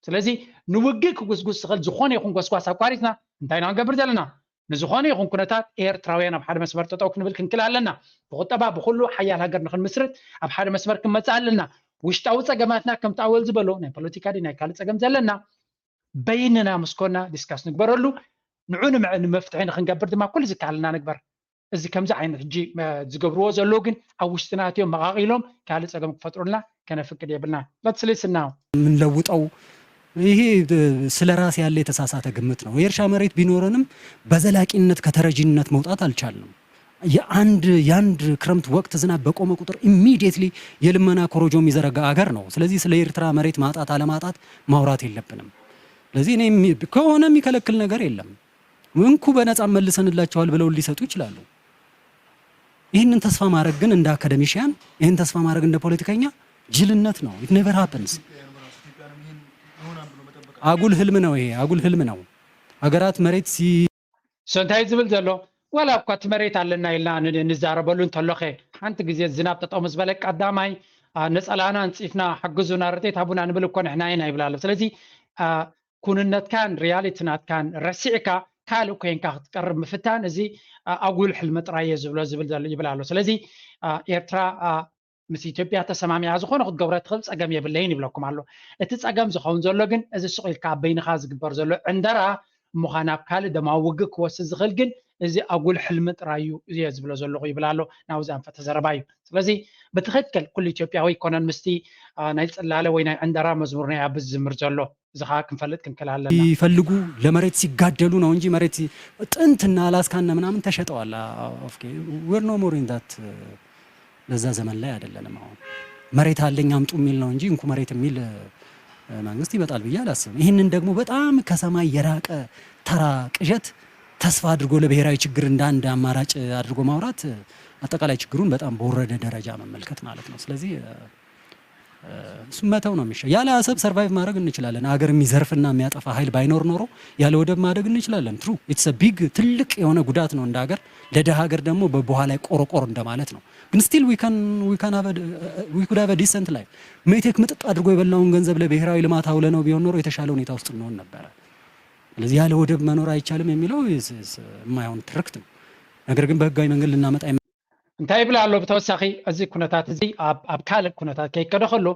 ስለዚ ንውግእ ክጉስጉስ ዝኽእል ዝኾነ ይኹን ጎስጓስ ኣቋሪፅና እንታይ ኢና ክንገብር ዘለና? ንዝኾነ ይኹን ኩነታት ኤርትራውያን ኣብ ሓደ መስመር ጠጠው ክንብል ክንክል ኣለና። ብቁጠባ ብኩሉ ሓያል ሃገር ንክንምስርት ኣብ ሓደ መስመር ክንመፅእ ኣለና። ውሽጣዊ ፀገማትና ከምቲ ኣወል ዝበሎ ናይ ፖለቲካ ድዩ ናይ ካልእ ፀገም ዘለና በይንና ምስ ኮና ዲስካስ ንግበረሉ። ንዑ ንመፍትሒ ንክንገብር ድማ ኩሉ ዝከኣለና ንግበር። እዚ ከምዚ ዓይነት ሕጂ ዝገብርዎ ዘለዉ ግን ኣብ ውሽጥና ኣትዮም መቓቒሎም ካልእ ፀገም ክፈጥሩልና ከነፍቅድ የብልና። Let's listen now። የምንለውጠው ይሄ ስለ ራስ ያለ የተሳሳተ ግምት ነው። የእርሻ መሬት ቢኖረንም በዘላቂነት ከተረጂነት መውጣት አልቻልንም። የአንድ የአንድ ክረምት ወቅት ዝናብ በቆመ ቁጥር immediately የልመና ኮሮጆ የሚዘረጋ አገር ነው። ስለዚህ ስለ ኤርትራ መሬት ማጣት አለማጣት ማውራት የለብንም። ስለዚህ እኔ ከሆነ የሚከለክል ነገር የለም። እንኩ በነፃ መልሰንላቸዋል ብለው ሊሰጡ ይችላሉ። ይህንን ተስፋ ማድረግ ግን እንደ አካደሚሽያን፣ ይህን ተስፋ ማድረግ እንደ ፖለቲከኛ ጅልነት ነው። It never happens። አጉል ህልም ነው ይሄ፣ አጉል ህልም ነው። ሀገራት መሬት ሲ እንታይ ዝብል ዘሎ ዋላ እኳ እቲ መሬት ኣለና ኢልና ንዛረበሉ እንተሎኸ ሓንቲ ግዜ ዝናብ ጠጠው ምስ በለ ቀዳማይ ነፀላና ኣንፂፍና ሓግዙና ረድኤት ሃቡና ንብል እኮ ንሕና ኢና ይብል ኣሎ። ስለዚ ኩንነትካን ሪያሊቲ ናትካን ረሲዕካ ካልእ ኮይንካ ክትቀርብ ምፍታን እዚ ኣጉል ሕልሚ ጥራይ እየ ዝብሎ ዝብል ዘሎ ይብል ኣሎ። ስለዚ ኤርትራ ምስ ኢትዮጵያ ተሰማሚዓ ዝኾነ ክትገብሮ ትኽእል ፀገም የብለይን ይብለኩም ኣሎ። እቲ ፀገም ዝኸውን ዘሎ ግን እዚ ስቕ ኢልካ ኣብ በይንኻ ዝግበር ዘሎ ዕንደራ ምዃን ኣብ ካልእ ደማዊ ውግእ ክወስድ ዝኽእል ግን እዚ ኣጉል ሕልሚ ጥራይ እዩ እየ ዝብሎ ዘለኹ ይብል ኣሎ። ናብዚ ኣንፈተ ዘረባ እዩ። ስለዚ ብትኽክል ኩሉ ኢትዮጵያዊ ኣይኮነን ምስቲ ናይ ፅላለ ወይ ናይ ዕንደራ መዝሙር ናይ ኣቢ ዝዝምር ዘሎ። እዚ ከዓ ክንፈልጥ ክንክል ኣለና። ይፈልጉ ለመሬት ሲጋደሉ ነው እንጂ መሬት ጥንትና አላስካና ምናምን ተሸጠዋል። We're no more in that በዛ ዘመን ላይ አይደለንም። አሁን መሬት አለኝ አምጡ የሚል ነው እንጂ እንኩ መሬት የሚል መንግስት ይመጣል ብዬ አላስብም። ይህንን ደግሞ በጣም ከሰማይ የራቀ ተራ ቅዠት ተስፋ አድርጎ ለብሔራዊ ችግር እንደ አንድ አማራጭ አድርጎ ማውራት አጠቃላይ ችግሩን በጣም በወረደ ደረጃ መመልከት ማለት ነው። ስለዚህ እሱ መተው ነው የሚሻል። ያለ አሰብ survive ማድረግ እንችላለን። አገር የሚዘርፍና የሚያጠፋ ኃይል ባይኖር ኖሮ ያለ ወደብ ማደግ እንችላለን። True, it's a big ትልቅ የሆነ ጉዳት ነው እንደ ሀገር። ለደሃ ሀገር ደግሞ በውሃ ላይ ቆረቆር እንደማለት ነው። ግን still we can we can have a, we could have a decent life። ሜቴክ ምጥጥ አድርጎ የበላውን ገንዘብ ለብሔራዊ ልማት አውለ ነው ቢሆን ኖሮ የተሻለ ሁኔታ ውስጥ እንሆን ነበረ። ስለዚህ ያለ ወደብ መኖር አይቻልም የሚለው የማይሆን ትርክት ነው። ነገር ግን በህጋዊ መንገድ ልናመጣ እንታይ ይብል ኣሎ ብተወሳኺ እዚ ኩነታት እዚ ኣብ ካልእ ኩነታት ከይከደ ከሎ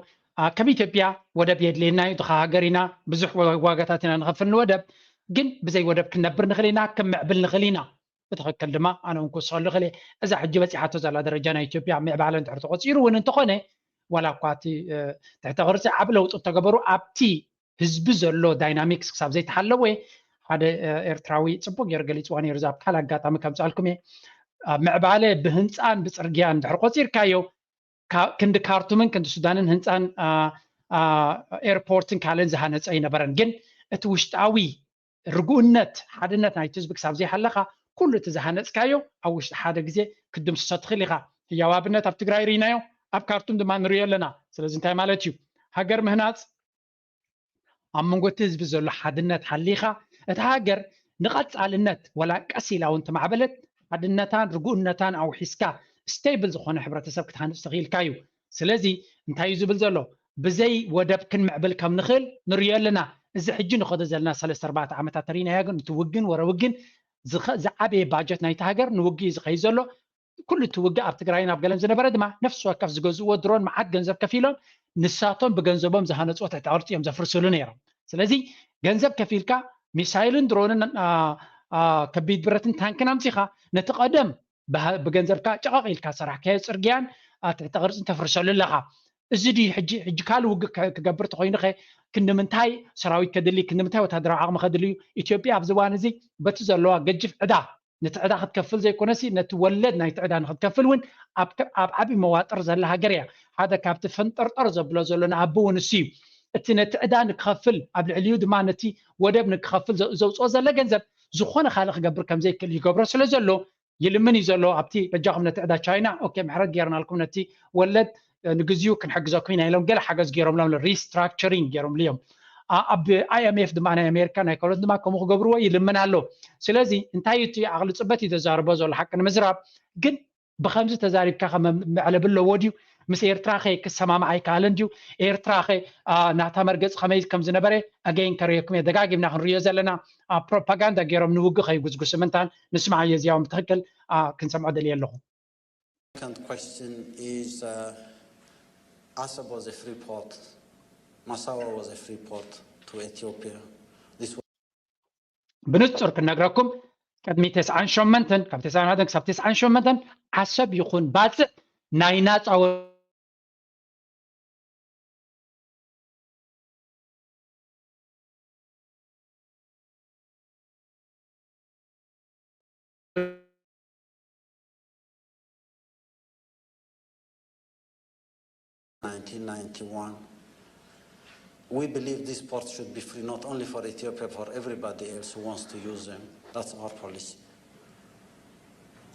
ከም ኢትዮጵያ ወደብ የድልየና እዩ። ድኻ ሃገር ኢና፣ ብዙሕ ዋጋታት ኢና ንኸፍል ንወደብ፣ ግን ብዘይ ወደብ ክንነብር ንኽእል ኢና፣ ክምዕብል ንኽእል ኢና። ብትኽክል ድማ ኣነ እውን ክውስኸሉ ክእል እዛ ሕጂ በፂሓቶ ዘላ ደረጃ ናይ ኢትዮጵያ ምዕባለ እንድሕር ተቆፂሩ እውን እንተኾነ ዋላ እኳ እቲ ትሕተ ቅርፂ ዓብ ለውጢ እንተገበሩ ኣብቲ ህዝቢ ዘሎ ዳይናሚክስ ክሳብ ዘይተሓለወ ሓደ ኤርትራዊ ፅቡቅ ገይሩ ገሊፅዋ ነይሩ። ዛብ ካል ኣጋጣሚ ከምፃልኩም እየ። ምዕባለ ብህንፃን ብፅርግያን ድሕር ቆፂርካዮ ክንዲ ካርቱምን ክንዲ ሱዳንን ህንፃን ኤርፖርትን ካልእን ዝሃነፀ ኣይነበረን። ግን እቲ ውሽጣዊ ርጉእነት፣ ሓድነት ናይቲ ህዝቢ ክሳብ ዘይሃለኻ፣ ኩሉ እቲ ዝሃነፅካዮ ኣብ ውሽጢ ሓደ ግዜ ክትድምስሶ ትኽእል ኢኻ። ህያው ኣብነት ኣብ ትግራይ ርኢናዮ፣ ኣብ ካርቱም ድማ ንሪኦ ኣለና። ስለዚ እንታይ ማለት እዩ? ሃገር ምህናፅ ኣብ መንጎ እቲ ህዝቢ ዘሎ ሓድነት ሃሊኻ፣ እታ ሃገር ንቐፃልነት ወላ ቀስ ኢላ እውን ተማዕበለት ሓድነታን ርጉእነታን ኣውሒስካ ስቴብል ዝኾነ ሕብረተሰብ ክትሃንፅ ትኽኢልካ እዩ። ስለዚ እንታይ እዩ ዝብል ዘሎ? ብዘይ ወደብ ክንምዕብል ከም ንኽእል ንሪኦ ኣለና። እዚ ሕጂ ንኸዶ ዘለና ሰለስተ ኣርባዕተ ዓመታት ተሪናዮ፣ ግን እቲ ውግን ወረ ውግን ዝኸ- ዝዓበየ ባጀት ናይቲ ሃገር ንውግእ እዩ ዝኸይድ ዘሎ። ኩሉ እቲ ውግእ ኣብ ትግራይን ኣብ ገለን ዝነበረ ድማ ነፍሲ ወከፍ ዝገዝእዎ ድሮን መዓት ገንዘብ ከፊሎም ንሳቶም ብገንዘቦም ዝሃነፅዎ ትሕተ ቅርፂ እዮም ዘፍርስሉ ነይሮም። ስለዚ ገንዘብ ከፊልካ ሚሳይልን ድሮንን አ- አ- ከቢድ ብረትን ታንክን ኣምፂኻ ነቲ ቀደም ብሃ- ብገንዘብካ ጨቐቕ ኢልካ ሰራሕካዮ ፅርግያን አ፣ ትሕተ ቅርፅን ተፍርሰሉ ኣለኻ። እዚ ድዩ ሕጂ ሕጂ ካልእ ውግእ ከ- ክገብር ተኮይኑ ከ ክንዲ ምንታይ ሰራዊት ከድሊ፣ ክንዲ ምንታይ ወታደራዊ ዓቕሚ ከድሊ እዩ? ኢትዮጵያ ኣብዚ እዋን እዚ በቲ ዘለዋ ገጅፍ ዕዳ ነቲ ዕዳ ክትከፍል ዘይኮነሲ ነቲ ወለድ ናይቲ ዕዳ ንክትከፍል እውን ኣብ ከ- ኣብ ዓብዪ መዋጥር ዘላ ሃገር እያ። ሓደ ካብቲ ፈንጠርጠር ዘብሎ ዘሎ ንኣቢ እውን እሱ እዩ። እቲ ነቲ ዕዳ ንክኸፍል ኣብ ልዕሊኡ ድማ ነቲ ወደብ ንክኸፍል ዘ- ዘውፅኦ ዘሎ ገንዘብ ዝኾነ ካልእ ክገብር ከም ዘይክእል ይገብሮ ስለ ዘሎ ይልምን እዩ ዘሎ። ኣብቲ በጃኹም ነቲ ዕዳ ቻይና ኦኬ ምሕረት ገይርናልኩም ነቲ ወለድ ንግዚኡ ክንሕግዘኩም ኢና ኢሎም ገለ ሓገዝ ገይሮምሎም ሪስትራክቸሪንግ ገይሮምሉ እዮም። ኣ- ኣብ ኣይኤምኤፍ ድማ ናይ ኣሜሪካ ናይ ካልኦት ድማ ከምኡ ክገብርዎ ይልምን ኣሎ። ስለዚ እንታይ እዩ እቲ ዓቕሊ ፅበት እዩ ዘዛርቦ ዘሎ ሓቂ ንምዝራብ ግን ብኸምዚ ተዛሪብካ ከ መ- መዕለቢ ኣለዎ ድዩ? ምስ ኤርትራ ከ ክሰማማዕ ኣይከኣለን ድዩ? ኤርትራ ከ ኣ፣ ናታ መርገፂ ከመይ ከም ዝነበረ ኣገይን ከርእየኩም እየ። ደጋጊምና ክንርእዮ ዘለና ኣ፣ ፕሮፓጋንዳ ገይሮም ንውግእ ከይጉስጉስ ምንታን ንስማዓዮ እዚያኦም ብትኽክል ኣ፣ ክንሰምዖ ደልየ ኣለኹ። Second question is, uh, Assab was a free port. Massawa was a free port to Ethiopia. This was ብንጹር ክነግረኩም ቅድሚ ተስዓን ሸሞንተን ካብ ተስዓን ሓደን ክሳብ ተስዓን ሸሞንተን ዓሰብ ይኹን ባጽዕ ናይ ናጻ ወ- nineteen ninety-one. We believe these ports should be free, not only for Ethiopia, for everybody else who wants to use them. That's our policy.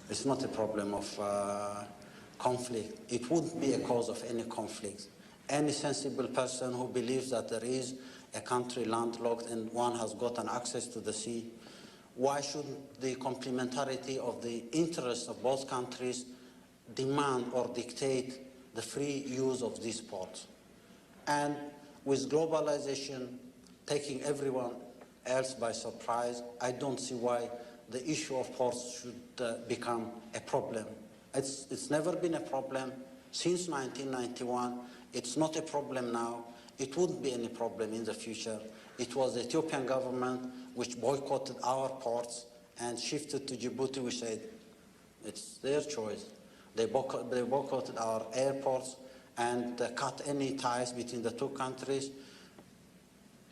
It's not a problem of uh, conflict. It wouldn't be a cause of any conflict. Any sensible person who believes that there is a country landlocked and one has gotten access to the sea, why shouldn't the complementarity of the interests of both countries demand or dictate the free use of these ports? And with globalization taking everyone else by surprise, I don't see why the issue of ports should uh, become a problem. It's, it's never been a problem since nineteen ninety-one. It's not a problem now. It wouldn't be any problem in the future. It was the Ethiopian government which boycotted our ports and shifted to Djibouti, which I It's their choice. They, boycott, they boycotted our airports and uh, cut any ties between the two countries.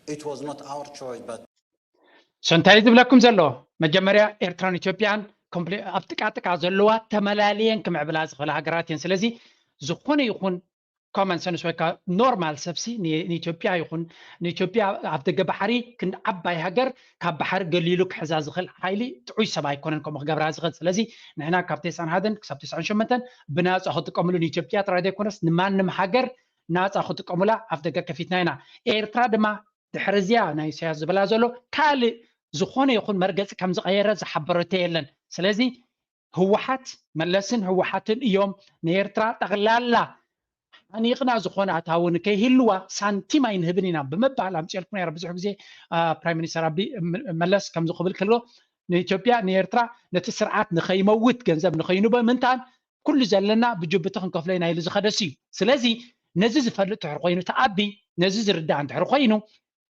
It was not our choice, but So እንታይ ዝብለኩም ዘሎ መጀመርያ ኤርትራን ኢትዮጵያን ኮምፕሊ- ኣብ ጥቃ ጥቃ ዘለዋ ተመላልየን ክምዕብላ ዝኽእላ ሃገራት እየን። ስለዚ ዝኾነ ይኹን ኮመን ሰንስ ወይ ከዓ ኖርማል ሰብሲ ን- ንኢትዮጵያ ይኹን ንኢትዮጵያ ኣብ ደገ ባሕሪ ክንዲ ዓባይ ሃገር ካብ ባሕሪ ገሊሉ ክሕዛ ዝኽእል ሓይሊ ጥዑይ ሰብ ኣይኮነን ከምኡ ክገብራ ዝኽእል። ስለዚ ንሕና ካብ ተስዓን ሓደን ክሳብ ተስዓን ሸሞንተን ብናፃ ክጥቀምሉ ንኢትዮጵያ ጥራይ ዘይኮነስ ንማንም ሃገር ናፃ ክጥቀሙላ ኣፍ ደገ ከፊትና ኢና። ኤርትራ ድማ ድሕሪ እዚኣ ናይ ኢሳያስ ዝበላ ዘሎ ካልእ ዝኾነ ይኹን መርገፂ ከም ዝቐየረ ዝሓበረቶ የለን። ስለዚ ህወሓት መለስን ህወሓትን እዮም ንኤርትራ ጠቕላላ ሓኒቕና ዝኾነ ኣታዊ ንከይህልዋ ሳንቲም ኣይንህብን ኢና ብምባል ኣምፅኦልኩም ነይረ። ብዙሕ ግዜ ፕራይም ሚኒስተር ኣቢ መለስ ከምዚ ክብል ከሎ ንኢትዮጵያ ንኤርትራ ነቲ ስርዓት ንኸይመውት ገንዘብ ንኸይንቦ ምንታን ኩሉ ዘለና ብጅቡቲ ክንከፍሎ ኢና ኢሉ ዝኸደስ እዩ። ስለዚ ነዚ ዝፈልጥ ድሕር ኮይኑ እቲ ኣቢ ነዚ ዝርዳእ እንድሕር ኮይኑ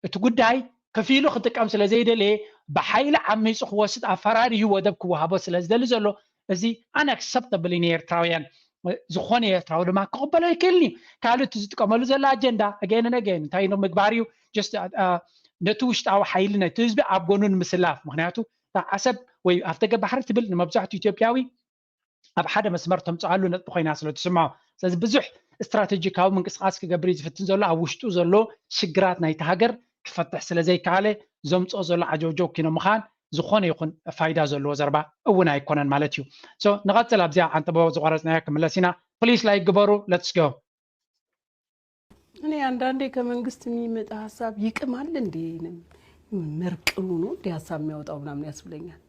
እቲ ጉዳይ ከፊሉ ክጥቀም ስለ ዘይደለየ ብሓይሊ ዓሚፁ ክወስድ ኣፈራሪሁ ወደብ ክወሃቦ ስለ ዝደሊ ዘሎ እዚ ኣንኣክሰፕተብል እዩ ንኤርትራውያን። ዝኾነ ኤርትራዊ ድማ ክቕበሎ ይክእል እዩ። ካልእ እቲ ዝጥቀመሉ ዘሎ ኣጀንዳ ኣገይን ኣገይን እንታይ ነው ምግባር እዩ just ነቲ ውሽጣዊ ሓይሊ ነቲ ህዝቢ ኣብ ጎኑ ንምስላፍ። ምክንያቱ እታ ዓሰብ ወይ ኣፍደገ ባሕሪ ትብል ንመብዛሕትኡ ኢትዮጵያዊ ኣብ ሓደ መስመር ተምፅኣሉ ነጥቢ ኮይና ስለ ትስምዖ ስለዚ ብዙሕ ስትራቴጂካዊ ምንቅስቃስ ክገብር እዩ ዝፍትን ዘሎ ኣብ ውሽጡ ዘሎ ሽግራት ናይቲ ሃገር ክፈትሕ ስለ ዘይከኣለ ዘምፅኦ ዘሎ ዓጀውጀው ኪኖ ምዃን ዝኾነ ይኹን ፋይዳ ዘለዎ ዘረባ እውን ኣይኮነን ማለት እዩ። ንቐፅል። ኣብዚኣ ዓንተቦ ዝቋረፅናያ ክምለስ ኢና። ፕሊስ ላይክ ግበሩ። ለትስ ጎ። እኔ አንዳንዴ ከመንግስት የሚመጣ ሀሳብ ይቅማል እንዴ? መርቅኑ ነው እንዴ ሀሳብ የሚያወጣው ምናምን ያስብለኛል።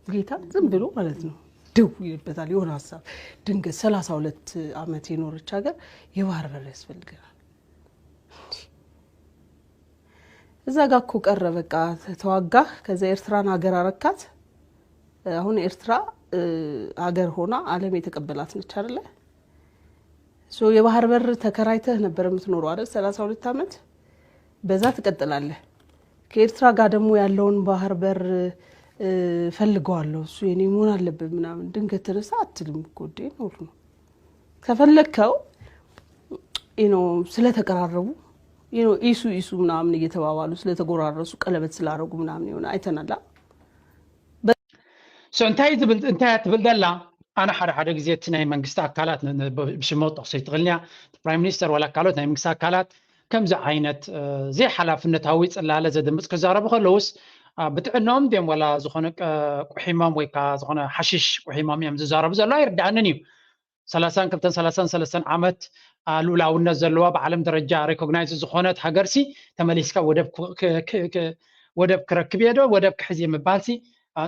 ጌታ ዝም ብሎ ማለት ነው ደው ይልበታል። የሆነ ሀሳብ ድንገት ሰላሳ ሁለት ዓመት የኖረች ሀገር የባህር በር ያስፈልገናል። እዛ ጋ እኮ ቀረ በቃ ተዋጋ። ከዛ ኤርትራን ሀገር አረካት። አሁን ኤርትራ ሀገር ሆና ዓለም የተቀበላት ነች አይደለ? የባህር በር ተከራይተህ ነበር የምትኖረው አይደል? ሰላሳ ሁለት ዓመት በዛ ትቀጥላለህ። ከኤርትራ ጋር ደግሞ ያለውን ባህር በር ፈልገዋለሁ፣ እሱ የኔ መሆን አለበት ምናምን ድንገት ተነሳ አትልም እኮ እንዴ፣ ኖር ነው። ከፈለግከው you know ስለተቀራረቡ you know ኢሱ ኢሱ ምናምን እየተባባሉ ስለተጎራረሱ ቀለበት ስላረጉ ምናምን የሆነ አይተናል። So እንታይ ዝብል እንታይ ትብል ዘላ? ኣነ ሓደ ሓደ ግዜ እቲ ናይ መንግስቲ ኣካላት ብሽመ ጠቕሶ ይትኽእልንያ ፕራይም ሚኒስተር ዋላ ካልኦት ናይ መንግስቲ ኣካላት ከምዚ ዓይነት ዘይሓላፍነታዊ ፅላለ ዘድምፅ ክዛረቡ ከለውስ ብጥዕናኦም ድም ዋላ ዝኾነ ቁሒሞም ወይ ከዓ ዝኾነ ሓሽሽ ቁሒሞም እዮም ዝዛረቡ ዘሎ ኣይርዳእንን እዩ። ሰላሳን ክልተን ሰላሳን ሰለስተን ዓመት ልኡላውነት ዘለዋ ብዓለም ደረጃ ሬኮግናይዝ ዝኾነት ሃገርሲ ተመሊስካ ወደብ ክረክብ እየ ዶ ወደብ ክሕዝ እየ ምባልሲ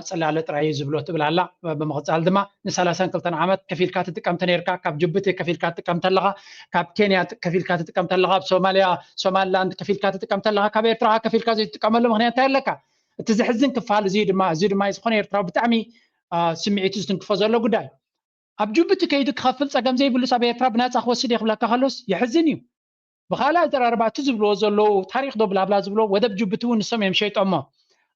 ፅላለ ጥራይ እዩ ዝብሎ ትብል ኣላ። ብምቕፃል ድማ ንሰላሳን ክልተን ዓመት ከፊልካ ትጥቀም ተነይርካ፣ ካብ ጅቡቲ ከፊልካ ትጥቀም ተለኻ፣ ካብ ኬንያ ከፊልካ ትጥቀም ተለኻ፣ ኣብ ሶማልያ ሶማልላንድ ከፊልካ ትጥቀም ተለኻ፣ ካብ ኤርትራ ከፊልካ ዘይትጥቀመሉ ምክንያት እንታይ ኣለካ? እቲ ዘሕዝን ክፋል እዚ ድማ እዚ ድማ ዝኾነ ኤርትራዊ ብጣዕሚ ስምዒቱ ዝትንክፎ ዘሎ ጉዳይ ኣብ ጅቡቲ ከይዱ ክኸፍል ፀገም ዘይብሉስ ኣብ ኤርትራ ብናፃ ክወስድ እየ ክብለካ ከሎስ የሕዝን እዩ። ብኻልእ ኣዘራርባ እቲ ዝብልዎ ዘለዉ ታሪኽ ዶ ብላብላ ዝብልዎ ወደብ ጅቡቲ እውን ንሶም እዮም ሸይጦሞ።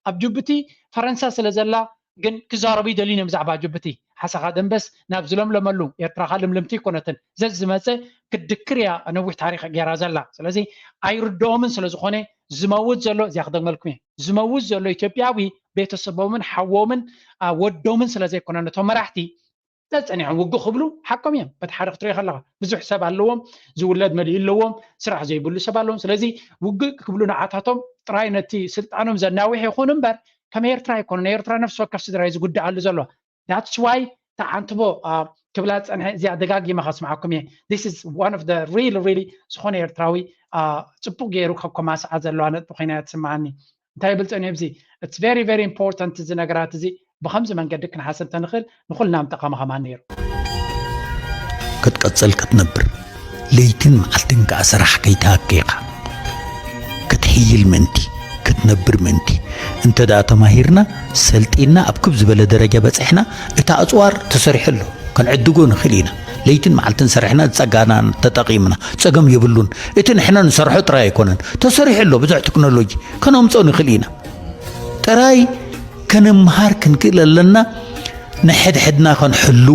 ኣብ ጅቡቲ ፈረንሳ ስለ ዘላ ግን ክዛረቡ ይደልዩን እዮም ብዛዕባ ጅቡቲ። ሓሳኻ ደንበስ ናብ ዝለምለመሉ ኤርትራኻ ልምልምቲ ኣይኮነትን። ዘዝመፀ ክትድክር እያ ነዊሕ ታሪኽ ገይራ ዘላ። ስለዚ ኣይርድኦምን ስለ ዝኾነ ዝመውት ዘሎ እዚኣ ክደግመልኩም እየ። ዝመውት ዘሎ ኢትዮጵያዊ ቤተሰቦምን ሓዎምን ወዶምን ስለ ዘይኮነ ነቶም መራሕቲ ተፀኒሖም ውግእ ክብሉ ሓቆም እዮም። በቲ ሓደ ክትሪኦ ከለካ ብዙሕ ሰብ ኣለዎም፣ ዝውለድ መሊኡ ኣለዎም፣ ስራሕ ዘይብሉ ሰብ ኣለዎም። ስለዚ ውግእ ክብሉ ንዓታቶም ጥራይ ነቲ ስልጣኖም ዘናውሕ ይኹን እምበር ከም ኤርትራ ኣይኮኑን። ኤርትራ ነፍሲ ወከፍ ስድራ እዩ ዝጉዳኣሉ ዘሎ። That's why ተዓንትቦ ክብላ ዝፀንሐ እዚኣ ደጋጊመ ከስምዓኩም እየ። This is one of the really really ዝኾነ ኤርትራዊ ፅቡቅ ገይሩ ከኮማስዓ ዘለዋ ነጥቢ ኮይና እያ ትስምዓኒ። እንታይ ይብል ፀኒሑ ኣብዚ it's very very important እዚ ነገራት እዚ ብከምዚ መንገዲ ክንሓስብ ተንኽእል ንኹልና ምጠቐመ ከማን ነይሩ። ክትቀፅል ክትነብር ለይትን መዓልትን ከዓ ስራሕ ከይተሃከ ኢኻ ክትሕይል ምእንቲ ክትነብር ምእንቲ እንተ ደኣ ተማሂርና ሰልጢና ኣብ ክብ ዝበለ ደረጃ በፅሕና እቲ ኣፅዋር ተሰሪሑ ኣሎ። ከነዕድጎ ንኽእል ኢና። ለይትን መዓልትን ሰሪሕና ዝጸጋና ተጠቒምና ጸገም የብሉን። እቲ ንሕና ንሰርሖ ጥራይ ኣይኮነን፣ ተሰሪሑ ኣሎ ብዙሕ ቴክኖሎጂ ከነምጽኦ ንኽእል ኢና። ጥራይ ከነምሃር ክንክእል ኣለና። ንሕድሕድና ከንሕሉ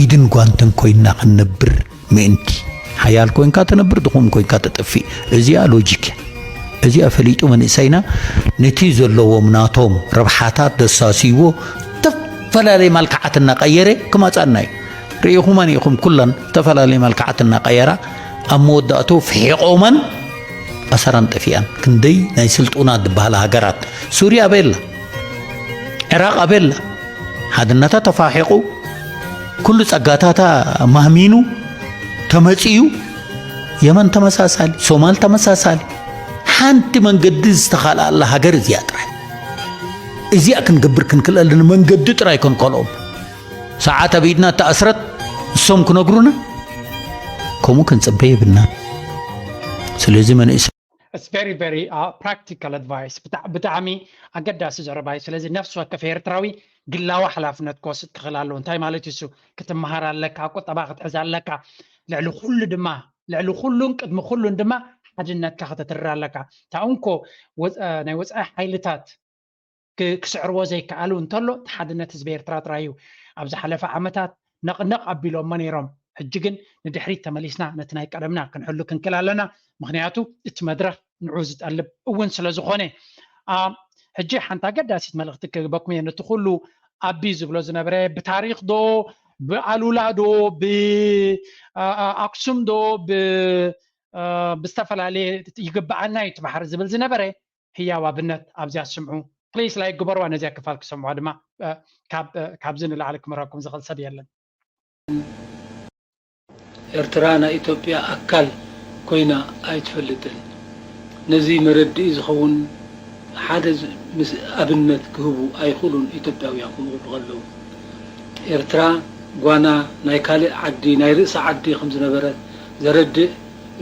ኢድን ጓንትን ኮይንና ክንነብር ምእንቲ ሓያል ኮይንካ ትነብር ድኹም ኮይንካ ትጠፍእ። እዚኣ ሎጂክ እያ። እዚኣ ፈሊጡ መንእሰይና ነቲ ዘለዎም ናቶም ረብሓታት ደሳስይዎ ዝተፈላለየ መልክዓት እናቐየረ ክመፀና እዩ። ርኢኹመን ኢኹም ኩለን ዝተፈላለየ መልክዓት እናቐየራ ኣብ መወዳእቱ ፍሒቖመን ኣሰራን ጠፊኣን። ክንደይ ናይ ስልጡናት ዝበሃላ ሃገራት ሱርያ ኣበይ ኣላ? ዕራቕ ኣበይ ኣላ? ሓድነታ ተፋሒቑ ኩሉ ጸጋታታ ማህሚኑ ተመጺኡ የመን ተመሳሳሊ፣ ሶማል ተመሳሳሊ። ሓንቲ መንገዲ ዝተኻልኣላ ሃገር እዚኣ ጥራይ። እዚኣ ክንገብር ክንክእል ኣለና መንገዲ ጥራይ ክንከልኦም። ሰዓት ኣብ ኢድና ተኣስረት እሶም ክነግሩና ከምኡ ክንጽበ የብልናን። ስለዚ መንእሰይ It's very very practical advice። ብጣዕሚ ኣገዳሲ ዘረባ እዩ። ስለዚ ነፍሲ ወከፍ ኤርትራዊ ግላዊ ሓላፍነት ክወስድ ክኽእል ኣለዎ። እንታይ ማለት እዩ እሱ? ክትመሃር ኣለካ፣ ቁጠባ ክትሕዝ ኣለካ፣ ልዕሊ ኩሉ ድማ ልዕሊ ኩሉን ቅድሚ ኩሉን ድማ ሓድነትካ ከተትርር ኣለካ። እታ እንኮ ናይ ወፃኢ ሓይልታት ክስዕርዎ ዘይከኣሉ እንተሎ እቲ ሓድነት ህዝቢ ኤርትራ ጥራይ እዩ። ኣብ ዝሓለፈ ዓመታት ነቕነቕ ኣቢሎሞ ነይሮም። ሕጂ ግን ንድሕሪት ተመሊስና ነቲ ናይ ቀደምና ክንሕሉ ክንክእል ኣለና። ምኽንያቱ እቲ መድረኽ ንዑ ዝጠልብ እውን ስለ ዝኾነ። ሕጂ ሓንቲ ኣገዳሲት መልእኽቲ ክህበኩም እየ። ነቲ ኩሉ ኣቢ ዝብሎ ዝነበረ ብታሪኽ ዶ ብኣሉላ ዶ ብኣክሱም ዶ ብዝተፈላለየ ይግብኣና እዩ እቲ ባሕሪ ዝብል ዝነበረ ህያው ኣብነት ኣብዚኣ ስምዑ። ፕሊስ ላይክ ግበርዋ፣ ነዚኣ ክፋል ክሰምዑዋ ድማ። እ፣ ካብ፣ እ፣ ካብዚ ንላዕሊ ክመረኩም ዝኽእል ሰብ የለን። ኤርትራ ናይ ኢትዮጵያ ኣካል ኮይና ኣይትፈልጥን። ነዚ መረድኢ ዝኸውን ሓደ ዝ-፣ ምስ-፣ ኣብነት ክህቡ ኣይኽእሉን ኢትዮጵያውያን ከምኡ ክብሉ ከለዉ። ኤርትራ ጓና ናይ ካልእ ዓዲ፣ ናይ ርእሲ ዓዲ ከም ዝነበረ ዘረድእ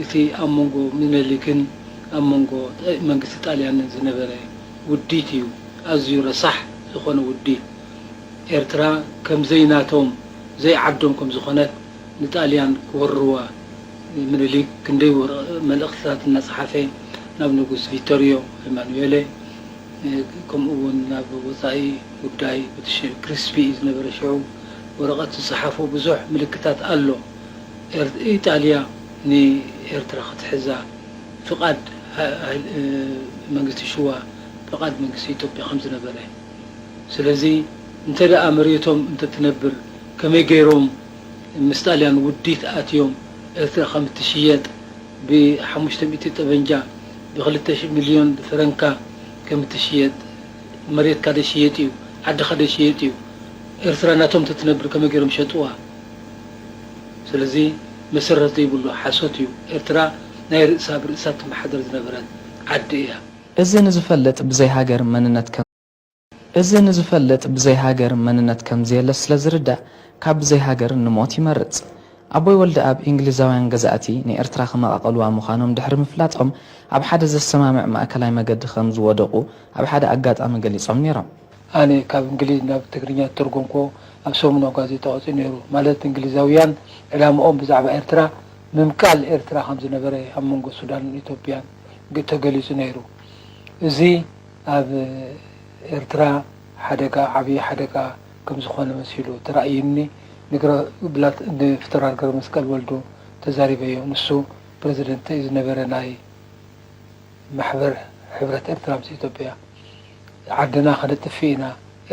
እቲ ኣብ መንጎ ምኒልክን ኣብ መንጎ መንግስቲ ጣልያንን ዝነበረ ውዲት እዩ። ኣዝዩ ረሳሕ ዝኾነ ውዲት። ኤርትራ ከም ዘይናቶም፣ ዘይዓዶም ከም ዝኾነት ንጣልያን ክወርዋ ምኒልክ ክንደይ ወረ-፣ መልእኽትታት እናጸሓፈ ናብ ንጉስ ቪቶሪዮ ኤማኑኤለ፣ እ፣ ከምኡ እውን ናብ ወጻኢ ጉዳይ ብሪትሽ ክሪስፒ እዩ ዝነበረ ሽዑ፣ ወረቐት ዝጸሓፎ ብዙሕ ምልክታት ኣሎ። ኤር-፣ ኢጣልያ ንኤርትራ ክትሕዛ ፍቓድ ሃ-፣ ሃይል-፣ እ፣ መንግስቲ ሽዋ፣ ፍቓድ መንግስቲ ኢትዮጵያ ከም ዝነበረ። ስለዚ እንተ ደኣ መሬቶም እንተትነብር ከመይ ገይሮም ምስ ጣልያን ውዲት ኣትዮም ኤርትራ ከም እትሽየጥ ብሓሙሽተ ሚእቲ ጠበንጃ ብክልተ ሚልዮን ፈረንካ ከም እትሽየጥ፣ መሬትካ ዶ ይሽየጥ እዩ፣ ዓድኻ ዶ ይሽየጥ እዩ፣ ኤርትራ ናቶም እንተትነብር ከመይ ገይሮም ሸጥዋ? ስለዚ መሰረት ዘይብሉ ሓሶት እዩ። ኤርትራ ናይ ርእሳ ብርእሳ ትመሓደር ዝነበረት ዓዲ እያ። እዚ ንዝፈልጥ ብዘይ ሃገር መንነት ከም እዚ ንዝፈልጥ ብዘይ ሃገር መንነት ከም ዘየለ ስለ ዝርዳእ ካብ ብዘይ ሃገር ንሞት ይመርጽ። ኣቦይ ወልደኣብ እንግሊዛውያን ገዛእቲ ንኤርትራ ክመቓቐልዋ ምዃኖም ድሕሪ ምፍላጦም ኣብ ሓደ ዘሰማምዕ ማእከላይ መገዲ ከም ዝወደቑ ኣብ ሓደ ኣጋጣሚ ገሊጾም ነይሮም። ኣነ ካብ እንግሊዝ ናብ ትግርኛ ዝተርጎምክዎ ኣብ ሰሙናዊ ጋዜጣ ወጺኡ ነይሩ። ማለት እንግሊዛውያን ዕላምኦም ብዛዕባ ኤርትራ ምምቃል ኤርትራ ከም ዝነበረ ኣብ መንጎ ሱዳንን ኢትዮጵያን ግ-፣ ተገሊጹ ነይሩ። እዚ ኣብ ኤርትራ ሓደጋ፣ ዓብዪ ሓደጋ ከም ዝኾነ መሲሉ ተራእዩኒ። ንግረ-፣ ብላት-፣ ንፊተራል ገብረመስቀል ወልዱ ተዛሪበዮ። ንሱ ፕረዚደንት እዩ ዝነበረ ናይ ማሕበር ሕብረት ኤርትራ ምስ ኢትዮጵያ። ዓድና ከነጥፍእ ኢና፣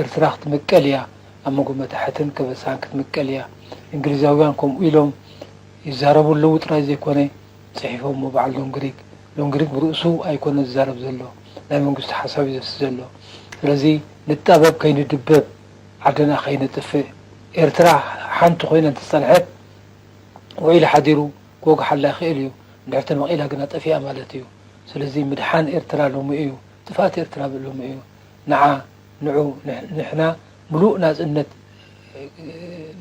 ኤርትራ ክትምቀል እያ፣ ኣብ መንጎ መታሕትን ከበሳን ክትምቀል እያ። እንግሊዛውያን ከምኡ ኢሎም ይዛረቡ ኣለዉ ጥራይ ዘይኮነ፣ ጽሒፎሞ በዓል ሎንግሪግ። ሎንግሪግ ብርእሱ ኣይኮነን ዝዛረብ ዘሎ፣ ናይ መንግስቱ ሓሳብ እዩ ዘፍሲ ዘሎ። ስለዚ ንጣበብ ከይንድበብ፣ ዓድና ከይነጥፍእ፣ ኤርትራ ሓንቲ ኮይና እንተጸንሐት፣ ውዒሉ ሓዲሩ ክወግሓላ ይኽእል እዩ። እንድሕር ተመቒላ ግና ጠፊኣ ማለት እዩ። ስለዚ ምድሓን ኤርትራ ሎሚ እዩ፣ ጥፍኣት ኤርትራ ሎሚ እዩ። ንዓ፣ ንዑ፣ ንሕ-፣ ንሕና ምሉእ ናጽነት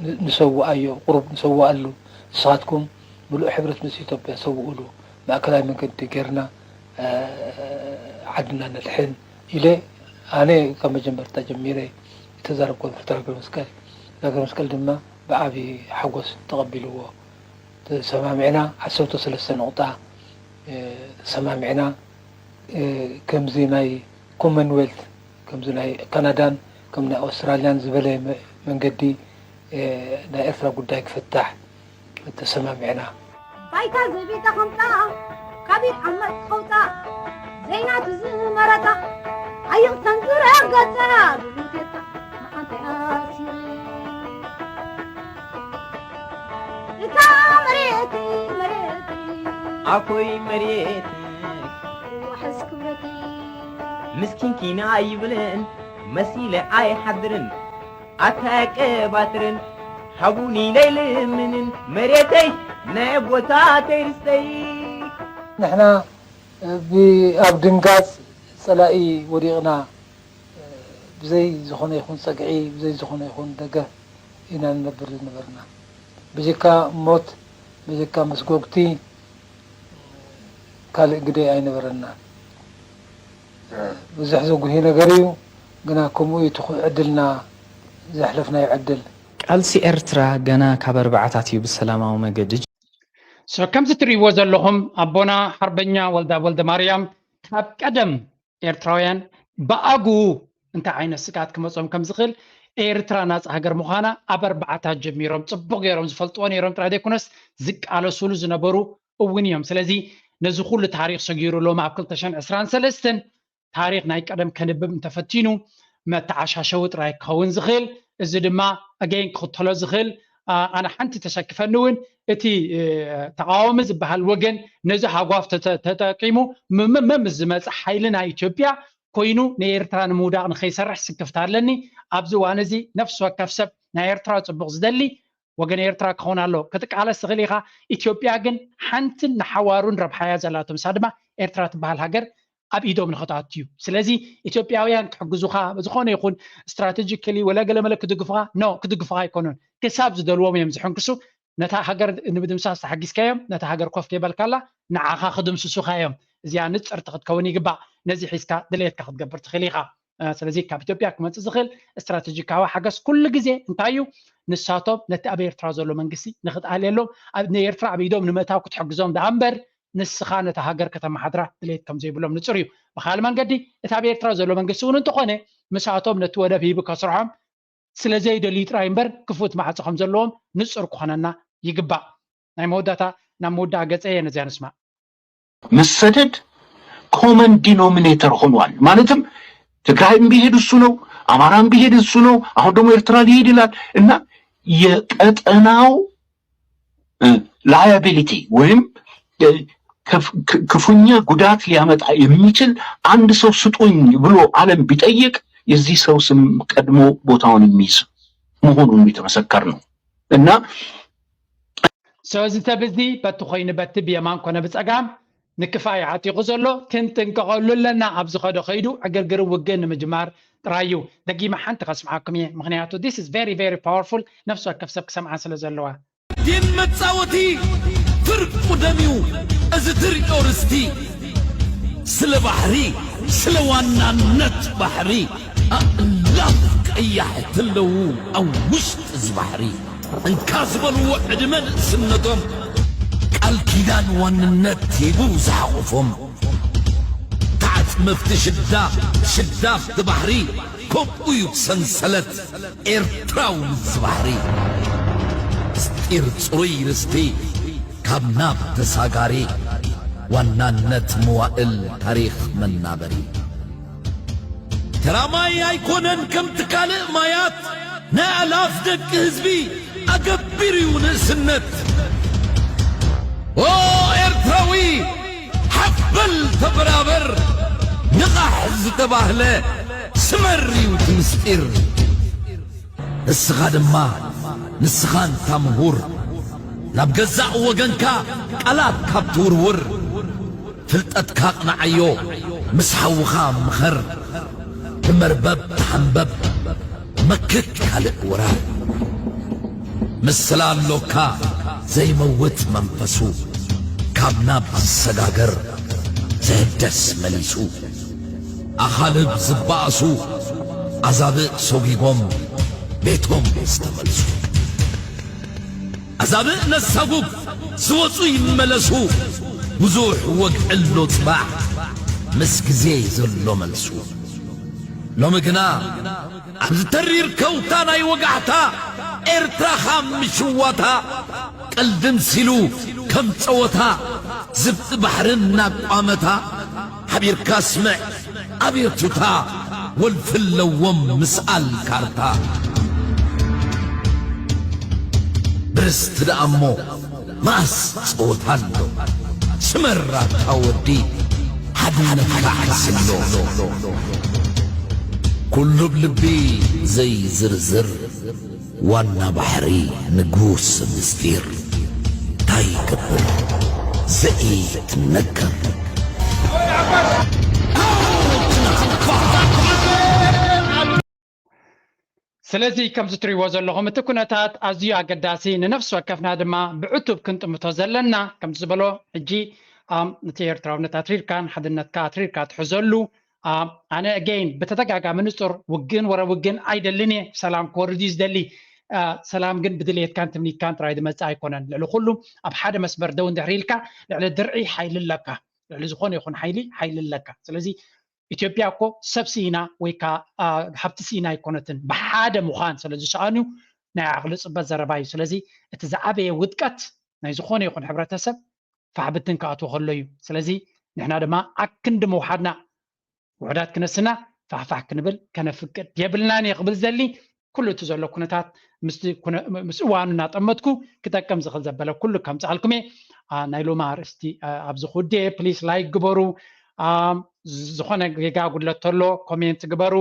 ን-፣ ንሰውኣዮ፣ ቁሩብ ንሰውኣሉ። ንስኻትኩም ምሉእ ሕብረት ምስ ኢትዮጵያ ሰውኡሉ። ማእከላይ መንገዲ ጌርና፣ እ፣ ዓድና ነድሕን ኢለ ኣነ ካብ መጀመርታ ጀሚረ ዝተዛረብኩ ንፍትሕ ገብረመስቀል። ገብረመስቀል ድማ ብዓቢ ሓጎስ ተቐቢልዎ። ተሰማሚዕና ዓሰርተ ሰለስተ ነቑጣ፣ እ፣ ተሰማሚዕና፣ እ፣ ከምዚ ናይ ኮመንዌልት፣ ከምዚ ናይ ካናዳን ከም ናይ ኣውስትራልያን ዝበለ መ-፣ መንገዲ፣ እ፣ ናይ ኤርትራ ጉዳይ ክፍታሕ ተሰማሚዕና። ባይታ ዘቢጠ ከምጻ ካቢድ ዓመጽ ከውጻ ዘይናቱ ዝመረጻ ኣይቕተን ዝረገጸ ብሉቴታ መዓንተ ኣሲረ እታ መሬተይ መሬተይ ኣኮይ መሬት ዋሕስ ክብረተይ ምስኪንኪና ኣይብልን መሲለ ኣይሓድርን ኣተቀባትርን ሃቡኒ ለይልምንን መሬተይ ናይ ኣቦታተይ ርስተይ። ንሕና ብ-፣ ኣብ ድንጋጽ ጸላኢ ወዲቕና፣ ብዘይ ዝኾነ ይኹን ጸግዒ፣ ብዘይ ዝኾነ ይኹን ደገፍ ኢና ንነብር ዝነበርና። ብጀካ ሞት፣ ብጀካ መስጎግቲ፣ ካልእ ግደ ኣይነበረናን። ብዙሕ ዘጉሂ ነገር እዩ፣ ግና ከምኡ እዩ እቲ ኩ-፣ ዕድልና ዘሕለፍናዮ ዕድል። ቃልሲ ኤርትራ ገና ካብ ኣርባዓታት እዩ ብሰላማዊ መገዲ ጀ- So ከምዚ ትርእይዎ ዘለኹም ኣቦና ሓርበኛ ወልደኣብ ወልደማርያም ካብ ቀደም ኤርትራውያን ብኣግኡ እንታይ ዓይነት ስግኣት ክመጾም ከም ዝኽእል ኤርትራ ናጻ ሃገር ምዃና ኣብ ኣርባዓታት ጀሚሮም ጽቡቕ ገይሮም ዝፈልጥዎ ነይሮም ጥራይ ዘይኮነስ ዝቃለሱሉ ዝነበሩ እውን እዮም። ስለዚ ነዚ ኩሉ ታሪኽ ሰጊሩ ሎሚ ኣብ ክልተ ሽሕን ዕስራን ሰለስተን ታሪኽ ናይ ቀደም ከንብብ እንተፈቲኑ መተዓሻሸዊ ጥራይ ክኸውን ዝኽእል፣ እዚ ድማ ኣገይን ክኽተሎ ዝኽእል ኣነ ሓንቲ ተሰክፈኒ እውን እቲ ተቃዋሚ ዝበሃል ወገን ነዚ ሃጓፍ ተጠቂሙ ምምም ዝመፀ ሓይሊ ናይ ኢትዮጵያ ኮይኑ ንኤርትራ ንምውዳቕ ንኸይሰርሕ ስክፍታ ኣለኒ። ኣብዚ እዋን እዚ ነፍሲ ወከፍ ሰብ ናይ ኤርትራ ፅቡቕ ዝደሊ ወገን ኤርትራ ክኸውን ኣለዎ። ክትቃለስ ትኽእል ኢኻ። ኢትዮጵያ ግን ሓንትን ንሓዋሩን ረብሓያ ዘላቶ ምሳ ድማ ኤርትራ ትበሃል ሃገር ኣብ ኢዶም ንኸትኣቱ እዩ። ስለዚ ኢትዮጵያውያን ክሕግዙኻ ዝኾነ ይኹን ስትራቴጂካሊ ወላ ገለመለ ክድግፉኻ ኖ ክድግፉኻ ኣይኮኑን። ክሳብ ዝደልዎም እዮም ዝሕንክሱ። ነታ ሃገር ንምድምሳስ ተሓጊዝካዮም ነታ ሃገር ኮፍ ከይበልካላ ንዓኻ ክድምስሱኻ እዮም። እዚኣ ንፅርቲ ክትከውን ይግባእ። ነዚ ሒዝካ ድሌትካ ክትገብር ትኽእል ኢኻ። ስለዚ ካብ ኢትዮጵያ ክመፅእ ዝኽእል ስትራቴጂካዊ ሓገዝ ኩሉ ግዜ እንታይ እዩ? ንሳቶም ነቲ ኣብ ኤርትራ ዘሎ መንግስቲ ንክትኣልየሎም ንኤርትራ ኣብ ኢዶም ንምእታው ክትሕግዞም ደኣ እምበር ንስኻ ነታ ሃገር ከተመሓድራ ድሌት ከም ዘይብሎም ንፁር እዩ። ብካል መንገዲ እቲ ኣብ ኤርትራ ዘሎ መንግስቲ እውን እንተኾነ ምስኣቶም ነቲ ወደብ ሂቡ ከስርሖም ስለ ዘይደልዩ ጥራይ እምበር ክፉት ማዕፆ ከም ዘለዎም ንፁር ክኾነና ይግባእ። ናይ መወዳእታ ናብ መወዳእ ገፀ እየ ነዚያ ንስማዕ። መሰደድ common denominator ሆኗል። ማለትም ትግራይም ቢሄድ እሱ ነው፣ አማራም ቢሄድ እሱ ነው። አሁን ደግሞ ኤርትራ ሊሄድ ይላል እና የቀጠናው liability ወይም ክፉኛ ጉዳት ሊያመጣ የሚችል አንድ ሰው ስጡኝ ብሎ ዓለም ቢጠይቅ የዚህ ሰው ስም ቀድሞ ቦታውን የሚይዝ መሆኑን የሚተመሰከር ነው እና ሰዚ ተብዚ በቲ ኮይኑ በቲ ብየማን ኮነ ብፀጋም ንክፋይ ዓጢቑ ዘሎ ክንጥንቀቐሉ ኣለና። ኣብ ዝኸዶ ከይዱ ዕግርግር ውግእ ንምጅማር ጥራይ እዩ። ደጊመ ሓንቲ ከስምዓኩም እየ፣ ምኽንያቱ this is very very powerful፣ ነፍሲ ወከፍ ሰብ ክሰምዓ ስለ ዘለዋ። ዲን መጻወቲ ፍርቁ ደም እዩ እዚ ትርእዮ ርስቲ። ስለ ባሕሪ ስለ ዋናነት ባሕሪ ኣእላፍ ቀያሕቲ ኣለዉ ኣብ ውሽጢ እዚ ባሕሪ። እንካ ዝበልዎ ዕድመ ንእስነቶም ቃል ኪዳን ዋንነት ሂቡ ዝሓቖፎም ተዓጽመፍቲ ሽዳ ሽዳፍቲ ባሕሪ ከምኡ እዩ ሰንሰለት ኤርትራዊ ዝባህሪ ምስጢር ጽሩይ ርስቲ ካብ ናብ ተሳጋሪ ዋናነት መዋእል ታሪኽ መናበሪ ተራማይ ኣይኮነን ከምቲ ካልእ ማያት ናይ ኣላፍ ደቂ ህዝቢ ኣገቢር እዩ ንእስነት ኦ ኤርትራዊ ሓፍ በል ተበራበር ንቓሕ ዝተባህለ ስመር እዩ እቲ ምስጢር ንስኻ ድማ ንስኻ እንታ ምሁር ናብ ገዛእ ወገንካ ቃላት ካብ ትውርውር ፍልጠትካ ኣቕንዓዮ ምስ ሓውኻ ምኸር ብመርበብ ተሓንበብ መክት ካልእ ወራር ምስላ ኣሎካ ዘይመውት መንፈሱ ካብ ናብ ዝሰጋገር ዝህደስ መሊሱ ኣኻልብ ዝበኣሱ ኣዛብእ ሰጒጎም ቤቶም ዝተመልሱ ኣዛብእ ነሳጉግ ዝወፁ ይመለሱ ብዙሕ ወግዒ ኣሎ ፅባሕ ምስ ግዜ ዘሎ መልሱ ሎሚ ግና ኣብዚ ተሪር ከውታ ናይ ወጋሕታ ኤርትራኻ ምሽዋታ ቀልዲ ምሲሉ ከም ጸወታ ዝብኢ ባሕሪ እናቋመታ ሓቢርካ ስምዕ ኣቤቱታ ወልፊ ኣለዎም ምስኣል ካርታ ብርስቲ ደኣ እሞ መኣስ ጸወታ ኣሎ ስመር ኣታ ወዲ ሓድነትካ ዓስሎ ኩሉ ብልቢ ዘይዝርዝር ዋና ባሕሪ ንጉስ ምስጢር እንታይ ይገብር ዘይትነገር ስለዚ ከምዚ ትሪእዎ ዘለኹም እቲ ኩነታት ኣዝዩ ኣገዳሲ ንነፍሲ ወከፍና ድማ ብዕቱብ ክንጥምቶ ዘለና ከምቲ ዝበሎ ሕጂ እቲ ኤርትራውነት ኣትሪርካ ንሓድነትካ ኣትሪርካ ትሕዘሉ ኣነ again ብተደጋጋሚ ንጹር ውግእን ወረ ውግእን ኣይደልን እየ ሰላም ክወርድ እዩ ዝደሊ ሰላም ግን ብድልየትካን ትምኒትካን ጥራይ ዝመጽእ ኣይኮነን ልዕሊ ኩሉ ኣብ ሓደ መስመር ደው እንድሕር ኢልካ ልዕሊ ድርዒ ሓይሊ ኣለካ ልዕሊ ዝኾነ ይኹን ሓይሊ ሓይሊ ኣለካ ስለዚ ኢትዮጵያ እኮ ሰብ ስኢና ወይ ከዓ ሃብቲ ስኢና ኣይኮነትን ብሓደ ምዃን ስለ ዝሰኣኑ ናይ ዓቕሊ ፅበት ዘረባ እዩ ስለዚ እቲ ዝዓበየ ውድቀት ናይ ዝኾነ ይኹን ሕብረተሰብ ፋሕብትን ክኣትዎ ከሎ እዩ ስለዚ ንሕና ድማ ኣክንዲ ምውሓድና ውሕዳት ክነስና ፋሕፋሕ ክንብል ከነፍቅድ የብልናን እየ ክብል ዘሊ ኩሉ እቲ ዘሎ ኩነታት ምስ እዋኑ እናጠመትኩ ክጠቅም ዝኽእል ዘበለ ኩሉ ከምፅኣልኩም እየ። ናይ ሎሚ ኣርእስቲ ኣብዚ ክውድእ እየ። ፕሊስ ላይክ ግበሩ። ዝኾነ ጌጋ ጉድለት ተሎ ኮሜንት ግበሩ።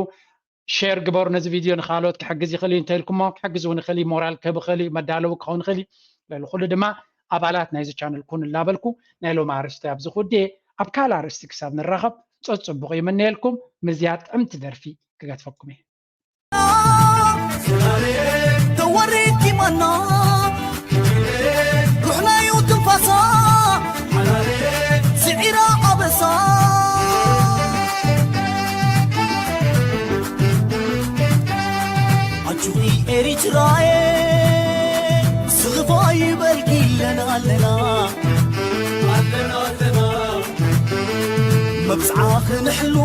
ሼር ግበሩ። ነዚ ቪድዮ ንካልኦት ክሕግዝ ይኽእል እዩ እንተኢልኩሞ ክሕግዝ እውን ይኽእል እዩ። ሞራል ክህብ ይኽእል እዩ። መዳለዊ ክኸውን ይኽእል እዩ። ልዕሊ ኩሉ ድማ ኣባላት ናይዚ ቻነል ኩኑ እናበልኩ ናይ ሎሚ ኣርእስቲ ኣብዚ ክውድእ እየ። ኣብ ካልእ ኣርእስቲ ክሳብ ንራኸብ ጸጽቡቕ ይምነየልኩም። ምስዚኣ ጥዕምቲ ደርፊ ክገድፈኩም እየ። ተወሪድ ኪማና ሩሕናዩ ትንፋሳ ስዒራ ኣበሳ ኣቹኺ ኤሪትራየ ስኽፋ ይበልኪ ኣለና ኣለና ኣለና ኣለና መብፅዓ ክንሕሉ